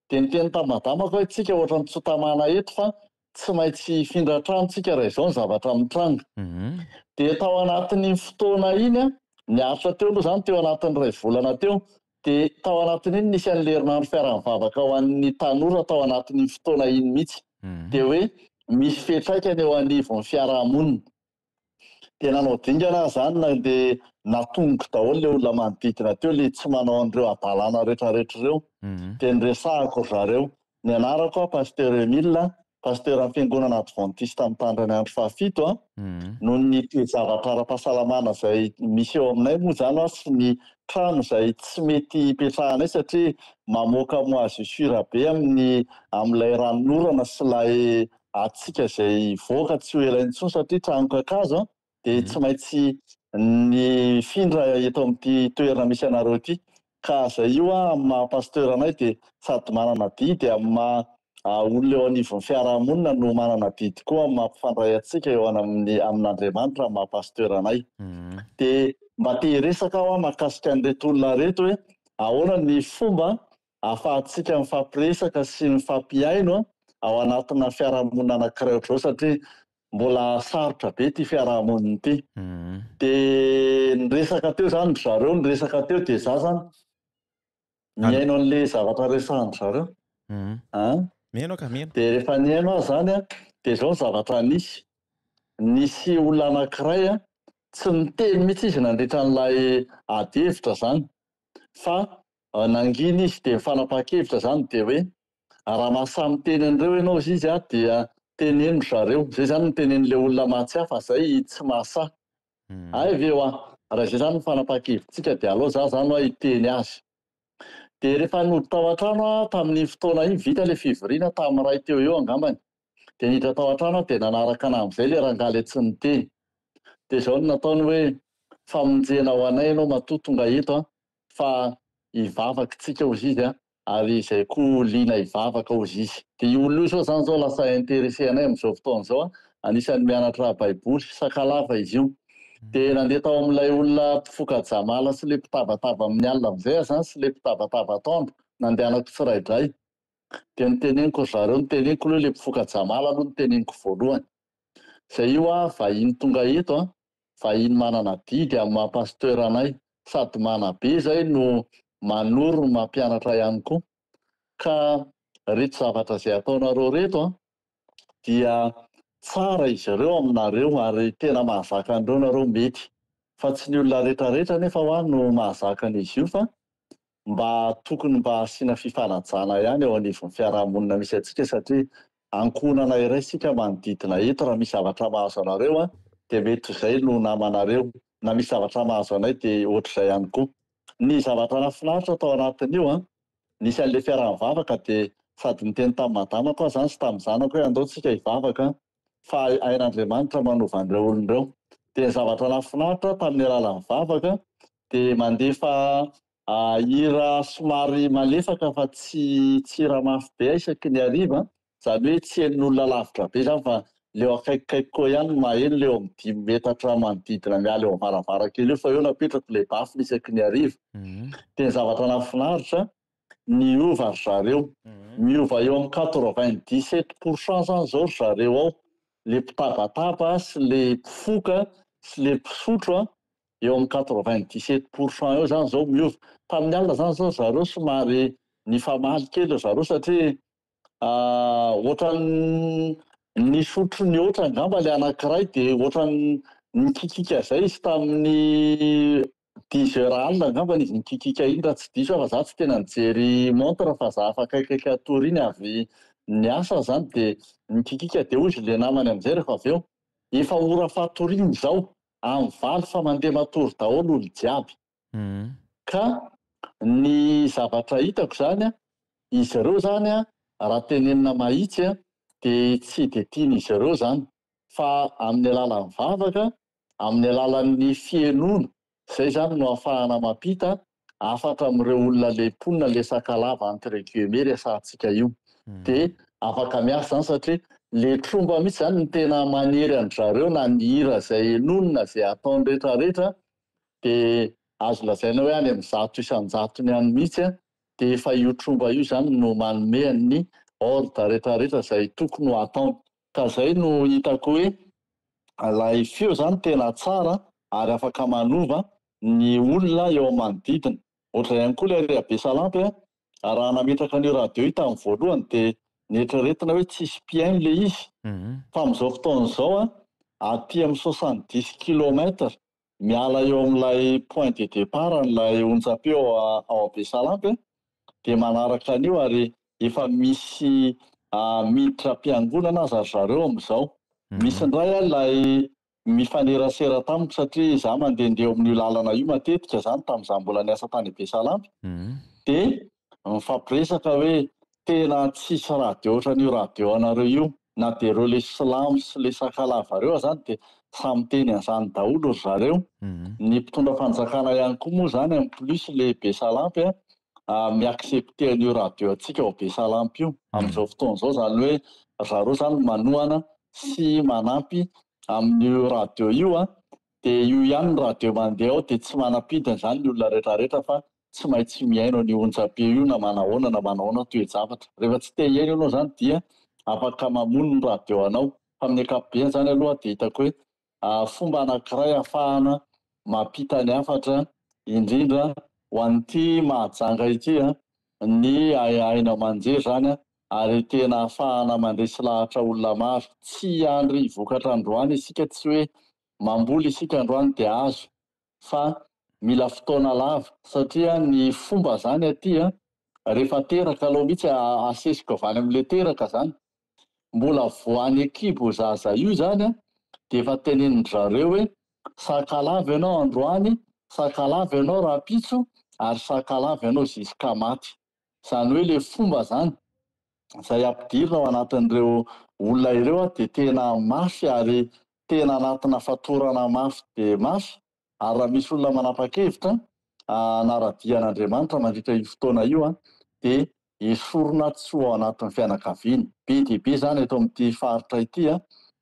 Dia niteny tamin'i madamako hoe tsika ohatran'ny tsy ho tamana eto fa tsy maintsy hifindra trano tsika raha izao ny zavatra mitranga. Dia tao anatin'iny fotoana iny an, niaritra teo aloha izany teo anatin'ny iray volana teo, dia tao anatin'iny nisy an'ilay herinandro fiaraha-mivavaka ho an'ny tanora tao anatin'iny fotoana iny mihitsy. Dia hoe misy fiantraikany eo anivon'ny fiaraha-monina. Dia nanao dingana aho izany na dia natomoko daholo ilay olona manodidina teo ilay tsy manao an'ireo hadalana rehetrarehetra ireo. Dia niresahako ry zareo. Ny anarako aho Pasteur Emile, Pasteur amin'ny fiangonana Adventiste mitandrina ny andro fahafito an. Noho ny toe-javatra ara-pahasalamana izay misy eo aminay moa izany aho sy ny trano izay tsy mety hipetrahanay satria mamoaka moisissure be amin'ny amin'ilay ranonorana sy ilay hatsiaka izay hivoaka tsy ho ela intsony satria trano kakazo an, dia tsy maintsy nifindra eto amin'ity toerana misy anareo ity. Ka zay io an, amin'ny maha pasteur anay dia sady manana adidy amin'ny maha olona eo anivon'ny fiarahamonina no manana adidy koa amin'ny maha mpifandray antsika eo amin'ny amin'Andriamanitra amin'ny maha pasteur anay. Dia mba te hiresaka aho an mahakasika an'ireto olona ireto hoe ahoana ny fomba ahafahantsika mifampiresaka sy mifampihaino ao anatina fiarahamonina anankiray ohatr'izao satria mbola sarotra be ity fiarahamonina ity. Dia niresaka teo izany ry zareo, niresaka teo dia za zany mihaino an'le zavatra resahan-dry zareo. An? Mihaino aho ka, mihaino. Dia rehefa nihaino aho izany an, dia izao ny zavatra nisy. Nisy olona anankiray an, tsy niteny mihitsy izy nandritra an'ilay ady hevitra izany fa Nangina izy dia nifanapahan-kevitra izany dia hoe, raha mahasahy miteny an'ireo ianao hozy izy dia teneno ry zareo. Izay izany no tenenin'ilay olona mahatsiahy fa izay tsy mahasahy. Hay ve hoa, raha izay izany no fanapahan-kevitsika dia aleo za izany hoa hiteny azy. Dia rehefa nody tao an-trano aho tamin'iny fotoana iny, vita ilay fivoriana tamin'ny iray teo eo angambany. Dia niditra tao an-trano aho dia nanaraka anah amin'izay ilay rangahy ilay tsy niteny. Dia izao no nataony hoe, famonjena ho anay ianao matoa tonga eto an, fa hivavaka tsika hozy izy a, ary izay koa liana hivavaka hozy izy. Dia io olona io zao zany zao lasa interessé anay amin'izao fotoana izao a, anisan'ny mianatra baiboly, sakalava izy io. Dia nandeha tao amin'ilay olona mpifoka jamala sy ilay mpitabataba amin'ny alina amin'izay aho izany sy ilay mpitabataba atoandro, nandehanako tsiraidray. Dia noteneniko ry zareo, noteneniko aloha ilay mpifoka jamala aloha noteneniko voalohany. Izay io aho vahiny tonga eto an, vahiny manana adidy amin'ny maha pasteur anay, sady manabe izay no manoro no mampianatra ihany koa. Ka reto zavatra izay ataonareo reto an, dia tsara izy ireo aminareo ary tena mahazaka an'ireo nareo mety. Fa tsy ny olona retraretra anefa hoa no mahazaka an'izy io fa mba tokony mba asiana fifanajana ihany eo anivon'ny fiarahamonina misy antsika satria ankohonana iray isika manodidina eto raha misy zavatra mahazo anareo dia mety ho izay no namanareo na misy zavatra mahazo anay dia ohatr'izay ihany koa. Ny zavatra nahafinaritra tao anatin'io an, nisy an'ilay fiaraha-mivavaka dia sady niteny tamin'ny madamako aho izany sy tamin'ny zanako hoe andao tsika hivavaka fa hain'Andriamanitra manova an'ireo olona ireo. Dia ny zavatra nahafinaritra tamin'ny alalan'ny vavaka dia mandefa hira somary malefaka fa tsy tsy hira mafy be isaky ny hariva, izany hoe tsy henon'olona lavitra be izany fa le eo akaikikaiky koa ihany no maheno, le eo amin'ny dimy metatra manodidina miala eo am-baravarankely eo fa eo napetrako le baffle isaky ny hariva. Dia ny zavatra nahafinaritra, niova ry zareo. Miova eo amin'ny 97% izany izao ry zareo ao, le mpitabataba sy le mpifoka sy le mpisotro an, eo amin'ny 97% eo izany izao miova. Tamin'ny alina izany izao ry zareo somary nifamaly kely ry zareo satria ohatran'ny nisotro nihoatra angamba ilay anankiray dia ohatran'ny nikikika izay izy tamin'ny dix heures alina angamba izy nikikika iny raha tsy diso aho fa za tsy tena nijery montre fa za efa akaikikaiky hatory iny avy niasa izany dia nikikika dia hoy izy ilay namany amin'izay rehefa avy eo efa ora fatoriana izao amin'ny valo fa mandeha matory daholo olo jiaby. Ka ny zavatra hitako izany an, izy ireo izany an, raha tenenina mahitsy an, dia tsy dia tian'izy ireo izany, fa amin'ny alalan'ny vavaka, amin'ny alalan'ny fihenoana, izay izany no ahafahana mampita hafatra amin'ireo olona le mponina le sakalava entre guillemets resahantsika io. Dia afaka miasa izany satria le tromba mihitsy izany no tena manery an-dry zareo na ny hira izay henoiny na izay ataony rehetra rehetra dia azo lazaina hoe any amin'ny 100% any mihitsy dia efa io tromba io izany no manome ny ordre rehetra rehetra izay tokony ho ataony. Ka izay no hitako hoe ilay feo izany tena tsara ary afaka manova ny olona eo amin'ny manodidina. Ohatr'izay ihany koa ilay ary à Besalampy a, raha nametraka an'io radio io tamin'ny voalohany dia neritreretina hoe tsisy mpihaino ilay izy, fa amin'izao fotoana izao a, aty amin'ny 70 kilomètre miala eo amin'ilay point de départ an'ilay onjam-peo ao Besalampy dia manaraka an'io ary efa misy miditra am-piangonana aza ry zareo amin'izao. Misy indray ilay mifanerasera tamiko satria izaho mandehandeha eo amin'io lalana io matetika izany tamin'izaho mbola niasa tany Besalampy dia mifampiresaka hoe tena tsisy radio ohatran'io radio anareo io na dia ireo le silamo sy le sakalava ireo aza zany dia samy miteny an'izany daholo ry zareo. Ny mpitondra fanjakana ihany koa moa izany en plus le Besalampy a mi-accepter an'io radio antsika ao Besalampy io amin'izao fotoana izao izany hoe ry zareo izany manohana sy manampy amin'io radio io a, dia io ihany ny radio mandeha ao dia tsy manam-pidiny izany ny olona rehetrarehetra fa tsy maintsy mihaino an'io onjam-peo io na manahoana na manahoana toe-javatra. Rehefa tsy te hihaino ianao izany dia afaka mamono ny radio anao. Fa amin'ny ankapobeny izany aloha dia hitako hoe fomba anankiray ahafahana mampita ny hafatra indrindra ho an'ity Mahajanga ity ny haino aman-jery izany ary tena ahafahana mandresy lahatra olona maro. Tsy hiandry vokatra androany isika, tsy hoe mamboly isika androany dia azo fa mila fotoana lava satria ny fomba zany aty a, rehefa teraka aloha mihitsy asesiko avy any amin'ilay teraka zany, mbola vao any an-kibo zaza io zany a, dia efa tenenin-dry zareo hoe sakalava ianao androany, sakalava ianao rahampitso ary sakalava ianao ziska maty. Izany hoe ilay fomba zany izay ampidirina ao anatin'ireo olona ireo dia tena mafy ary tena anatina fatorana mafy dia mafy ary raha misy olona manapa-kevitra hanara-dia an'Andriamanitra mandritra io fotoana io dia esorina tsy ho ao anatin'ny fianakaviana. Be dia be izany eto amin'ity faritra ity.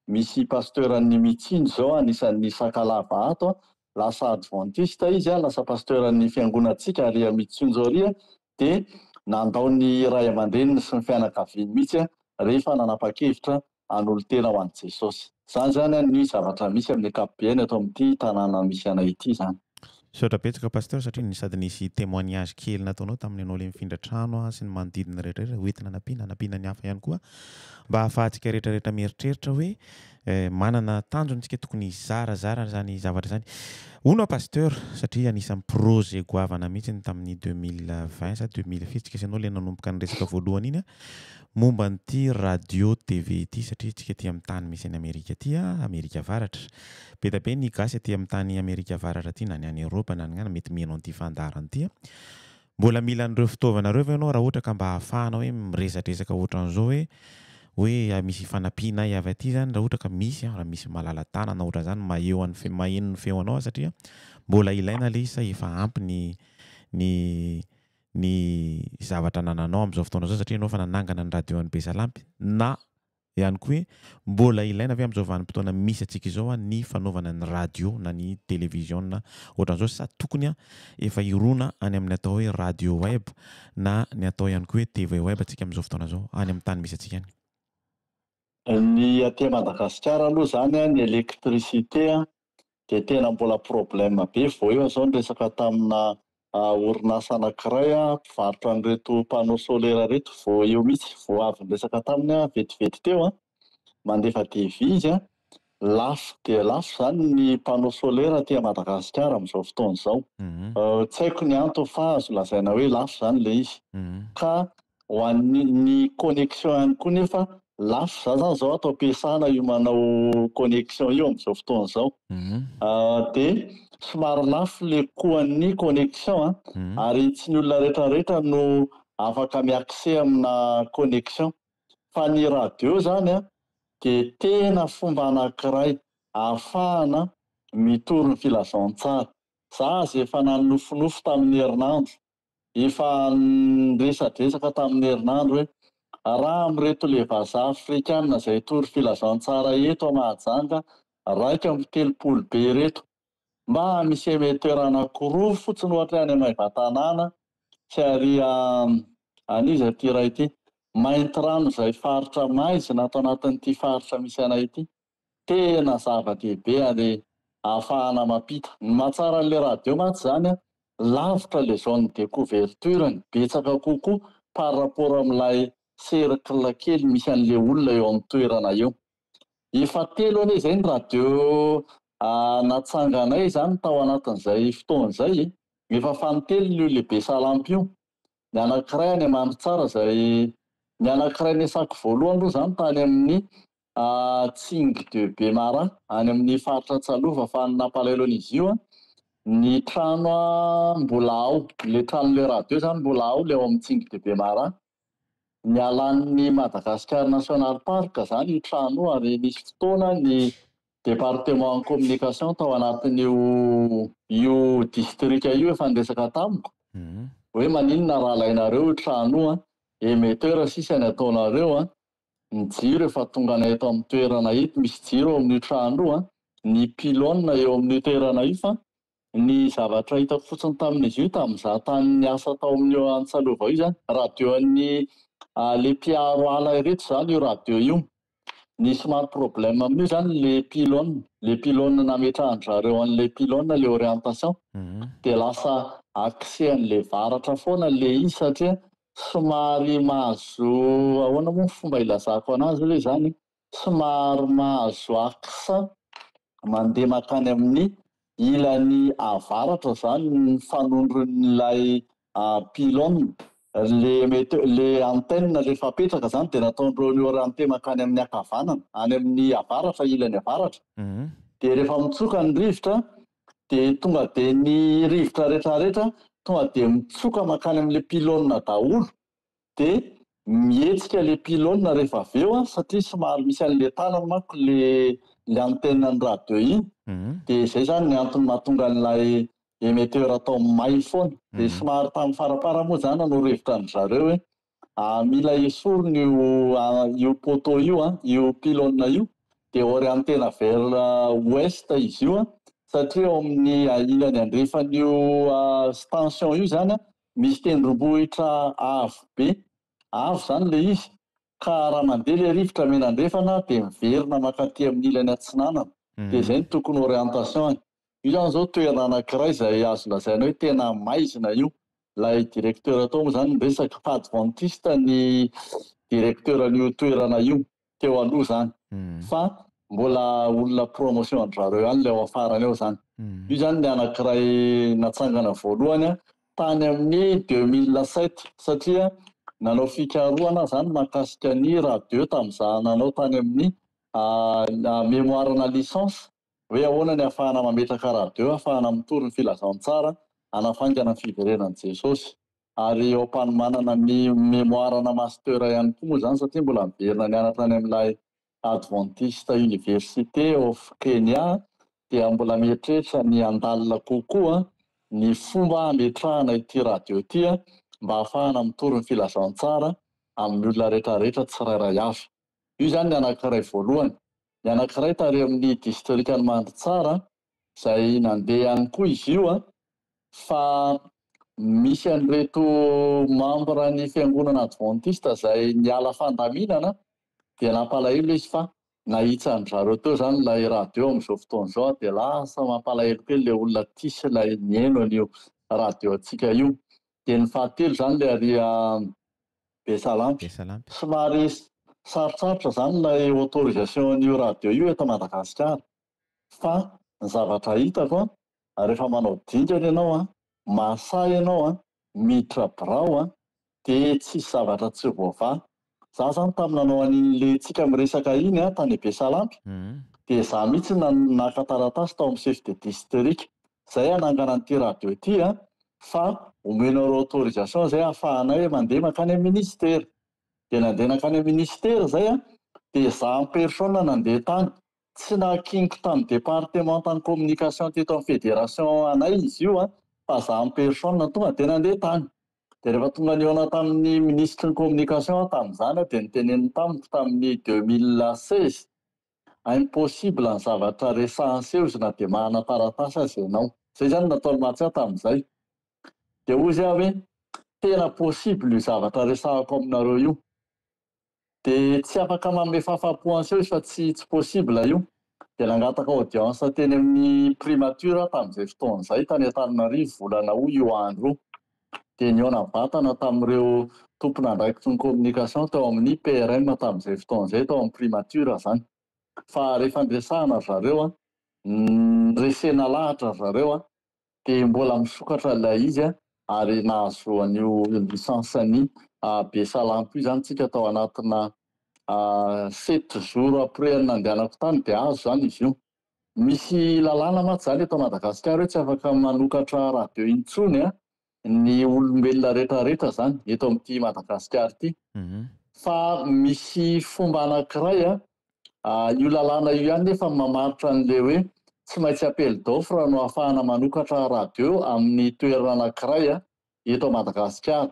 Misy pasteur an'ny Mitsinjo izao anisan'ny Sakalava ato, lasa adventiste izy, lasa pasteur an'ny fiangonantsika ary Mitsinjo ary dia nandao ny ray aman-dreniny sy ny fianakaviany mihitsy rehefa nanapa-kevitra hanolo-tena ho an'i Jesosy. Izany izany ny zavatra misy amin'ny ankapobeny ato amin'ity tanàna misy anay ity izany. Misaotra betsaka Pasteur satria ny sady nisy témoignage kely nataonao tamin'ny ianao ilay mifindra trano sy ny manodidina rehetra rehetra hoentina hanampiana hanampiana ny hafa ihany koa mba hahafahantsika rehetra rehetra mieritreritra hoe manana tanjona isika tokony hizarazara izany zavatra izany. Hono aho Pasteur satria anisan'ny projet goavana mihitsy ny tamin'ny 2020 sa 2000 firy tsika sy ianao ilay nanomboka ny resaka voalohany iny momba an'ity radio TV ity satria tsika aty amin'ny tany misy an'i Amerika aty Amerika Avaratra. Be dia be ny gasy aty amin'ny tany Amerika Avaratra aty na ny any Eoropa na ny any mety miheno an'ity fandaharana ity. Mbola mila an'ireo fitaovana ireo ve ianao raha ohatra ka mba ahafahana hoe miresadresaka ohatran'izao hoe hoe misy fanampianay avy aty izany raha ohatra ka misy an, raha misy malala-tanana ohatran'izany maheo an'ny fe- maheno ny feonao aho satria mbola ilaina ilay izy sa efa ampy ny ny ny zavatra anananao amin'izao fotoana izao satria ianao efa nanangana ny radio an'i Besalampy na ihany koa hoe mbola ilaina ve amin'izao vanim-potoana misy antsika izao ny fanaovana ny radio na ny televiziona ohatran'izao sa tokony efa hirona any amin'ny atao hoe radio web na ny atao ihany koa hoe TV web antsika amin'izao fotoana izao any amin'ny tany misy antsika any? Ny aty Madagasikara aloha izany ny électricité dia tena mbola problème be, vao eo izao niresaka tamina orinasa anankiray mpivarotra an'ireto panneau solaire ireto, vao eo mihitsy, vao avy niresaka taminy aho vetivety teo an, mandefa devis izy an, lafo dia lafo izany ny panneau solaire aty Madagasikara amin'izao fotoana izao, tsy haiko ny antony fa azo lazaina hoe lafo izany ilay izy, ka Ho an'ny ny connexion ihany koa nefa lafo, za zany zao ato am-piasana io manao connexion io amin'izao fotoana izao. Dia somary lafo le coût an'ny connexion an, ary tsy ny olona rehetra rehetra no afaka mi-accès amina connexion. Fa ny radio zany an dia tena fomba anankiray ahafahana mitory ny filazantsara. Za aza efa nanofinofy tamin'ny herinandro Efa niresadresaka tamin'ny herinandro hoe raha amin'ireto le vazaha afrikana izay hitory filazantsara eto a Mahajanga 31 be ireto, mba misy emetteur anakiroa fotsiny ohatra hoe any Maevatanàna sy ary an'iza ity iray ity, Maintirano izay faritra maizina ato anatin'ity faritra misy anay ity. Tena zava-dehibe ary ahafahana mampita. Ny mahatsara an'ilay radio mantsy izany an, lavitra ilay zone de couverture-ny, betsaka kokoa par rapport amin'ilay cercle kely misy an'ilay olona eo amin'ny toerana eo. Efa telo anie izay ny radio natsanganay izany tao anatin'izay fotoana izay e. Efa fanintelony io lehibe Salampy io. Ny anankiray any Mandritsara izay, ny anankiray niasako voalohany aloha izany tany amin'ny Tsingy de Bemaraha, any amin'ny faritra Antsalova fa ny nampalahelo an'izy io ny trano mbola ao, ilay tranon'ilay radio izany mbola ao ilay ao amin'ny Tsingy de Bemaraha. Nialan'ny Madagascar National Park izany io trano io ary nisy fotoana ny département en communication tao anatin'io io distrika io efa niresaka tamiko hoe maninona raha alainareo io trano io an, émetteur sisa ny ataonareo an, Ny jiro efa tonganay eto amin'ny toerana eto, misy jiro ao amin'io trano io an, ny pylone eo amin'io toerana io fa ny zavatra hitako fotsiny tamin'izy io tamin'izaho tany niasa tao amin'io Antsalova io izany, radio an'ny le mpiaro ala ireto izany io radio io, ny somary problème amin'io izany le pylone, le pylone nametrahan-dry zareo an'ilay pylone le orientation dia lasa accès an'ilay varatra foana ilay izy satria Somary mahazo, ahoana moa ny fomba ilazako anazy aloha izany, somary mahazo axe mandeha mankany amin'ny ilany avaratra izany ny fanondron'ilay pylone, le mety le antenne rehefa apetraka izany dia nataondreo ni-orienter mankany amin'ny ankavanana, any amin'ny avaratra, ilany avaratra, dia rehefa mitsoka ny rivotra dia tonga dia ny rivotra rehetra rehetra tonga dia mitsoka mankany amin'ilay pylone daholo dia mihetsika ilay pylone rehefa avy eo an, satria somary misy an'ilay tanany manko le le antenne ny radio iny dia izay izany ny antony mahatonga an'ilay émetteur atao may foana dia somary tamin'ny faraparany moa izany nanoro hevitra an-dry zareo hoe mila esorina io io poteau io an, io pylone io. dia orientena vers ouest izy io satria ao amin'ny ilany andrefan'io station io izany misy tendrombohitra avo be, avo izany ilay izy ka raha mandeha ilay rivotra mianandrefana dia miverina mankaty amin'ny ilany atsinanana, dia izay no tokony orientation-ny. Io izany izao toerana anankiray izay azo lazaina hoe tena maizina io. Ilay directeur tao moa izany niresaka fa adventiste ny directeur an'io toerana io teo aloha izany fa mbola olona promotion an-dry zareo ihany ilay ao afarany ao izany. Io izany ny anankiray natsangana voalohany tany amin'ny 2007 satria nanao fikarohana aho izany mahakasika ny radio tamin'izaho nanao tany amin'ny mémoire-na licence Hoe ahoana ny ahafahana mametraka radio ahafahana mitory ny filazantsara hanafaingana ny fiverenan'i Jesosy. Ary eo am-panomanana ny mémoire-na master ihany koa moa izany satria mbola miverina nianatra any amin'ilay Adventist University of Kenya dia mbola mieritreritra ny handalina kokoa ny fomba hametrahana ity radio ity mba ahafahana mitory ny filazantsara amin'ny olona rehetrarehetra tsirairay avy. Io izany ny anankiray voalohany. Ny anankiray tary amin'ny distrikan'i Mandritsara izay nandeha ihany koa izy io fa misy an'ireto membre ny fiangonana adventiste izay niala fandaminana dia nampalahelo izy fa nahitsan-dry zareo teo izany ilay radio amin'izao fotoana izao dia lasa mampalahelo kely ilay olona tia sy ilay nihaino an'io radio antsika io. Dia ny fahatelo izany ilay ary Besalampy. Besalampy. Somary sarotsarotra izany ilay autorisation an'io radio io eto Madagasikara. Fa ny zavatra hitako an, rehefa manao dingana ianao an, mahasahy ianao an, miditra birao an, dia tsisy zavatra tsy voavaha. Za zany tamin'ny nanao an'iny le tsika miresaka iny an, tany Besalampy, dia za mihitsy naka taratasy tao amin'ny chef de district. Zay hanangana an'ity radio ity an, fa omenareo autorisation zay ahafahanay mandeha mankany amin'ny ministera. Dia nandeha nankany amin'ny ministera zay an, dia za en personne nandeha tany. Tsy nakiniko tamin'ny departementan'ny communication teto amin'ny fédération anay izy io an, fa za en personne tonga dia nandeha tany. Dia rehefa tonga nihaona tamin'ny minisitry ny communication aho tamin'izany dia noteneniny tamiko tamin'ny 2016, Impossible ny zavatra resahan'i Seozy na dia manana taratasy aza ianao. Izay izany no nataony mahatsiahy tamin'izay. Dia hozy aho hoe, tena possible io zavatra resahako aminareo io. Dia tsy afaka manome fahafaham-po an'i Seozy fa tsy tsy possible io. Dia nangataka audience teny amin'ny primature aho tamin'izay fotoana izay, tany Antananarivo, volana août io andro io. Dia nihaona mivantana tamin'ireo tompon'andraikitry ny communication tao amin'ny PRM tamin'izay fotoana izay, tao amin'ny primature izany. Fa rehefa niresahana ry zareo an, niresena lahatra ry zareo an, dia mbola misokatra ilay izy an, ary nahazoan'io licence an'i Besalampy io izany tsika tao anatina sept jours après ny nandehanako tany dia azo izany izy io. Misy lalàna mantsy izany eto Madagasikara hoe tsy afaka manokatra radio intsony ny olombelona rehetra rehetra izany eto amin'ity Madagasikara ity. Fa misy fomba anankiray, io lalàna io ihany nefa mamaritra an'ilay hoe tsy maintsy appel d'offre no ahafahana manokatra radio amin'ny toerana anankiray eto Madagasikara.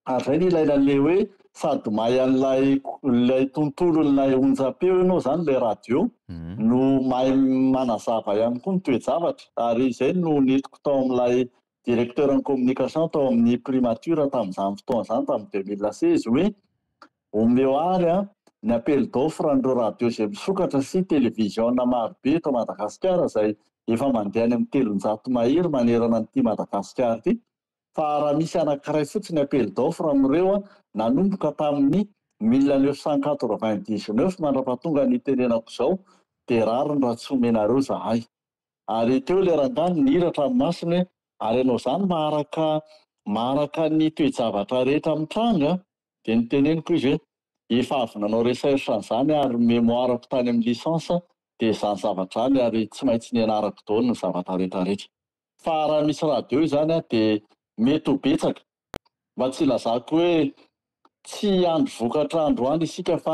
Ary izay no ilaina an'ilay hoe sady mahay an'ilay ilay tontolon'ilay onjam-peo ianao izany, ilay radio, no mahay manazava ihany koa ny toe-javatra. Ary izay no nentiko tao amin'ilay directeur ny communication tao amin'ny primature tamin'izany fotoana izany, tamin'ny 2016, hoe omeo ary ny appel d'offre an'ireo radio izay misokatra sy televiziona marobe eto Madagasikara izay efa mandeha any amin'ny 300 mahery manerana an'ity Madagasikara ity. Fa raha misy anankiray fotsiny appel d'offre amin'ireo nanomboka tamin'ny 1999 mandrapatonga ny itenenako izao dia rariny raha tsy omenareo zahay. Ary teo ilay rangahy nihiratra ny masony hoe ary ianao izany maharaka maharaka ny toe-javatra rehetra mitranga? Dia noteneniko izy hoe efa avy nanao recherche an'izany aho ary mémoire-ko tany amin'ny licence dia izany zavatra izany ary tsy maintsy nianarako daholo ny zavatra rehetra rehetra. Fa raha misy radio izany dia mety ho betsaka. Mba tsy hilazako hoe tsy hiandry vokatra androany isika fa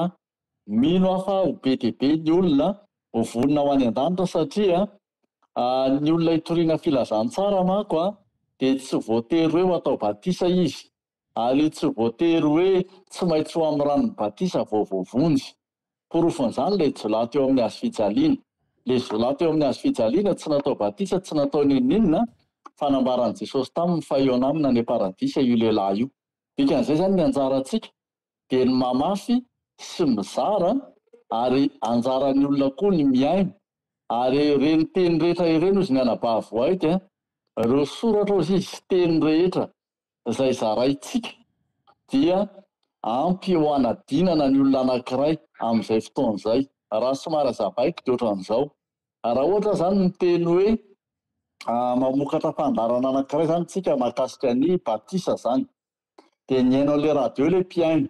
mino aho fa ho be dia be ny olona ho vonona ho any an-danitra satria ny olona hitoriana filazantsara manko dia tsy voatery hoe ho atao batisa izy ary tsy voatery hoe tsy maintsy ho amin'ny ranon'ny batisa vao voavonjy. Porofon'izany ilay jiolahy teo amin'ny hazo fijaliana. Ilay jiolahy teo amin'ny hazo fijaliana tsy natao batisa, tsy natao n'inon'inona, fa nambaran'i Jesosy taminy fa hihaona aminy any am-paradisa io lehilahy io. Dikan'izay izany ny anjarantsika dia ny mamafy sy mizara ary anjaran'ny olona koa ny mihaino. Ary ireny teny rehetra ireny hozy ny anabavy White, ireo soratra hozy izy sy teny rehetra izay zaraintsika dia ampy ho hanadinana ny olona anankiray amin'izay fotoana izay. Raha somary azavaiko dia ohatran'izao, raha ohatra izany miteny hoe mamokatra fandaharana anankiray izany tsika mahakasika ny batisa izany, dia nihaino an'ilay radio ilay mpihaino,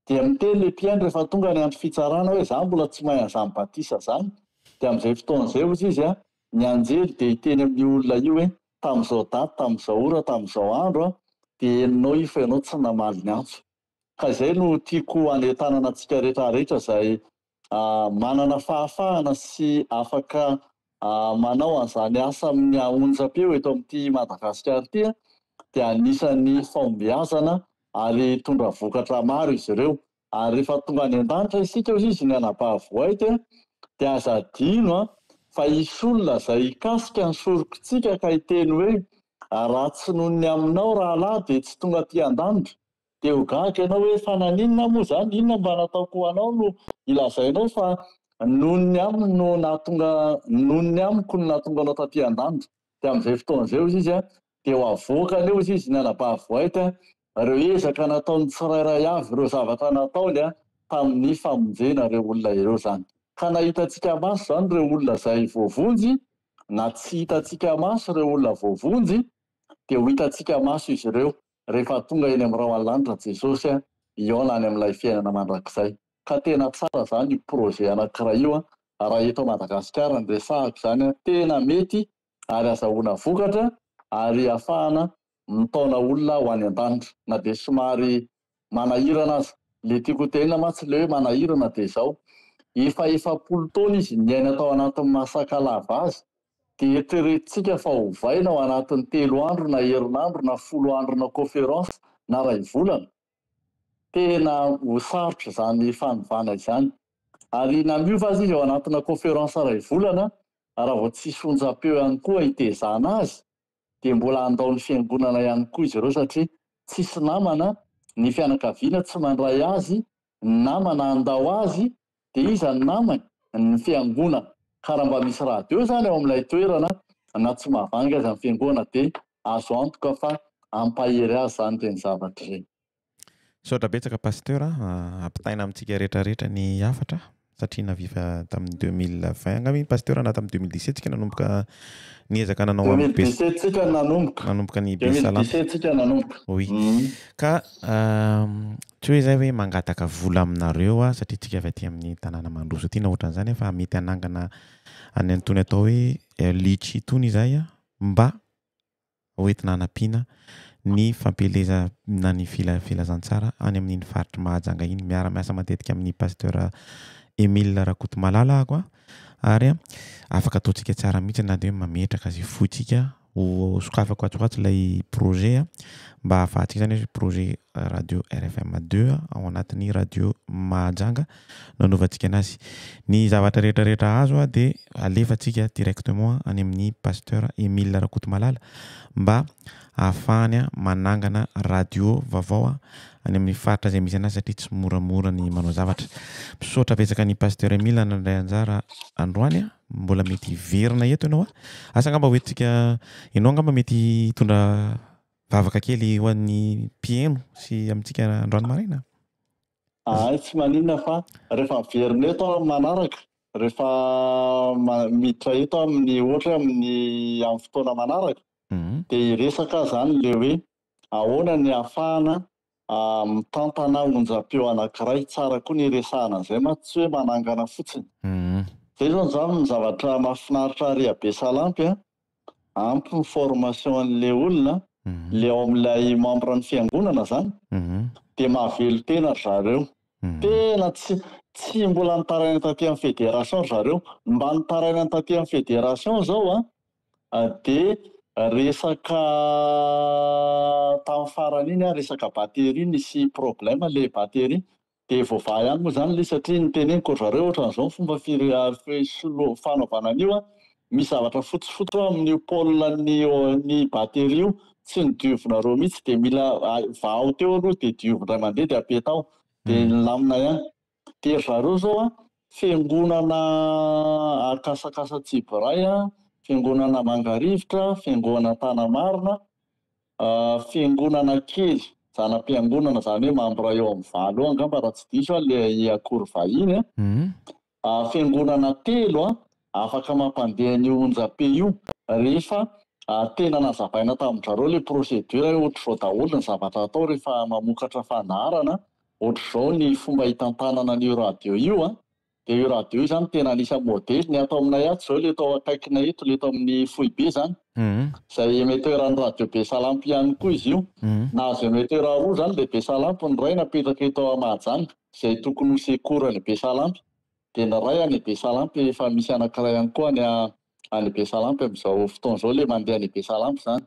dia miteny ilay mpihaino rehefa tonga ny andro fitsarana hoe za mbola tsy mahay an'izany batisa izany, dia amin'izay fotoana izay hozy izy ny anjely dia hiteny amin'io olona io hoe tamin'izao daty, tamin'izao ora, tamin'izao andro dia henonao io fa ianao tsy namaly ny antso. Ka izay no tiako hanentanana antsika rehetra rehetra izay manana fahafahana sy afaka manao an'izany asa amin'ny onjam-peo eto amin'ity Madagasikara ity dia anisan'ny fahombiazana ary hitondra vokatra maro izy ireo. Ary rehefa tonga any an-danitra isika hoy izy ny anabavy White dia aza adino fa hisy olona izay hikasika ny sorokintsika ka hiteny hoe raha tsy noho ny aminao rahalahy dia tsy tonga aty an-danitra. Dia ho gaga ianao hoe fa naninona aho moa izany? Inona mba nataoko ho anao no ilazainao fa noho ny aminy no nahatonga noho ny amiko no nahatonga anao taty an-danitra? Dia amin'izay fotoana izay hoy izy dia ho avoakany eo hoy izy ny anabavy White ireo ezaka nataony tsirairay avy, ireo zavatra nataony tamin'ny famonjena ireo olona ireo izany. Ka na hitantsika maso izany ireo olona izay voavonjy, na tsy hitantsika maso ireo olona voavonjy, dia ho hitantsika maso izy ireo rehefa tonga eny amin'ny rahona lanitra Jesosy hihaona any amin'ilay fiainana mandrakizay. Ka tena tsara izany io projet anankiray io raha eto Madagasikara no resahako izany, tena mety ary azahoana vokatra ary ahafahana mitaona olona ho any an-danitra na dia somary manahirana aza. Le tiako ho tenenina mantsy le hoe manahirana dia izao, efa 40 taona izy niaina tao anatin'ny maha sakalava azy dia eritreretintsika fa ovaina ao anatin'ny 3 andro na herinandro na 10 andro na conférence na ray volana. Tena ho sarotra izany fanovana izany. Ary na miova aza izy ao anatina conférence ray volana raha vao tsisy onjam-peo ihany koa hitezana azy dia mbola handao ny fiangonana ihany koa izy ireo satria tsisy namana, ny fianakaviana tsy mandray azy, ny namana handao azy dia iza ny namany? Ny fiangonana. Ka raha mba misy radio izany ao amin'ilay toerana na tsy mahavangy aza ny fiangonana dia azo antoka fa hampahery azy izany ireny zavatra ireny. Misaotra betsaka Pasteur a, ampitaina amintsika rehetra rehetra ny hafatra satria naviva tamin'ny 2020 angamba iny Pasteur na tamin'ny 2017 tsika nanomboka niezaka nanao amin'ny 2017 tsika nanomboka. Nanomboka ny Besalampy. 2017 tsika nanomboka. Oui. Ka tsy hoe zay hoe mangataka vola aminareo aho satria tsika avy aty amin'ny tanàna mandroso aty na ohatran'izany fa mety hanangana any an'itony atao hoe litchi itony izahay mba hoentina hanampiana ny fampielezana ny filazantsara any amin'iny faritr'i Mahajanga iny. Miara-miasa matetika amin'ny Pasteur Emile Rakotomalala aho ary afaka ataontsika tsara mihitsy na dia hoe mametraka izay fointsika ho sokafako atsy ho atsy ilay projet mba ahafahantsika izany hoe projet radio RFM 2 ao anatin'ny radio Mahajanga no anaovantsika anazy. Ny zavatra rehetra rehetra azo dia alefantsika directement any amin'ny Pasteur Emile Rakotomalala mba ahafahany manangana radio vaovao any amin'ny faritra izay misy anazy satria tsy moramora ny manao zavatra. Misaotra betsaka ny Pasteur Emile nandray anjara androany. Mbola mety hiverina eto ianao. Asa angamba hoentintsika, ianao angamba mety hitondra vavaka kely ho an'ny mpiheno sy amintsika androany maraina. Hay tsy maninona fa rehefa miverina eto aho amin'ny manaraka, rehefa miditra eto aho amin'ny ohatra hoe amin'ny amin'ny fotoana manaraka dia hiresaka aho izany ilay hoe ahoana ny ahafahana mitantana onjam-peo anankiray, tsara koa ny hiresahana an'izay mantsy tsy hoe manangana fotsiny. Izay izao izany ny zavatra mahafinaritra ary Besalampy an, ampy ny formation an'ilay olona, ilay ao amin'ilay membre ny fiangonana zany, dia mahavelon-tena ry zareo. Tena tsy tsy mbola nitaraina taty amin'ny fédération ry zareo. Ny mba nitarainany taty amin'ny fédération zao an, dia resaka tamin'ny farany iny an, resaka batterie, nisy problème ilay batterie. Dia voavaha ihany moa izany ilay izy satria noteneniko ry zareo ohatran'izao ny fomba fisolo fanaovana an'io an, misy zavatra fotsifotsy ao amin'io pôle ny ny batterie io, tsy nodiovinareo mihitsy dia mila vahao teo aloha dia diovy indray mandeha dia apetaho dia nilamina ihany. Dia ry zareo izao an, fiangonana Akasakasa Tsibiray an, fiangonana Mangarivotra, fiangonana Tanamarina, Fiangonana kely, zana-piangonana, izany hoe mambra eo amin'ny valo eo angamba raha tsy diso aho ilay akory vahiny an. Fiangonana telo an, afaka mampandeha an'io onjam-peo io rehefa tena nazavaina tamin-dRareo ilay procédure hoe ohatr'izao daholo ny zavatra atao rehefa mamokatra fandaharana, ohatr'izao ny fomba hitantanana an'io radio io an. Dia io radio io izany tena anisan'ny modely. Ny ato aminay ato izao ilay eto akaikinay eto, ilay eto amin'ny foibe izany, izay émetteur an'ny radio Besalampy ihany koa izy io. Nahazo émetteur roa izany ilay Besalampy, ny iray napetraka eto Mahajanga, izay tokony ho secours any Besalampy, dia ny iray any Besalampy efa misy anankiray ihany koa any any Besalampy amin'izao fotoana izao, ilay mandeha any Besalampy izany.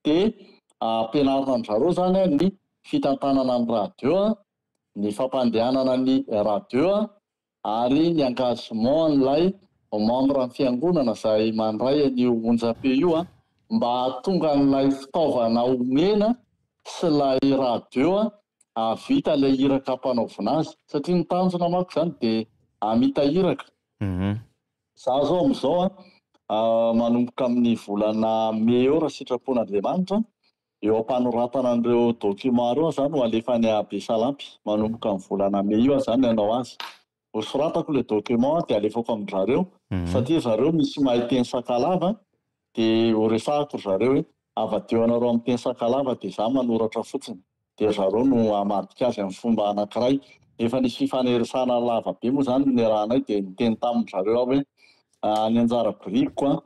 Dia ampianarina an-dry zareo izany ny fitantanana ny radio, ny fampandehanana ny radio ary ny engagement an'ilay membre ny fiangonana izay mandray an'io onjam-peo io mba hahatonga an'ilay fitaovana omena sy ilay radio hahavita ilay iraka ampanaovina azy satria ny tanjona manko izany dia hamita iraka. Za zao amin'izao manomboka amin'ny volana mey eo raha sitrapon'Andriamanitra Eo am-panoratana an'ireo documents ireo aho izany ho alefa any Besalampy manomboka amin'ny volana mey io aho izany ny hanao azy. Ho soratako ilay document dia alefako amin-dry zareo satria ry zareo misy mahay teny sakalava dia ho resahako ry zareo hoe avadiho anareo amin'ny teny sakalava dia izaho manoratra fotsiny dia ry zareo no hamadika azy amin'ny fomba anankiray. Efa nisy fifanerisana lava be moa izany niarahanay dia niteny tamin-dry zareo aho hoe ny anjara birikiko an,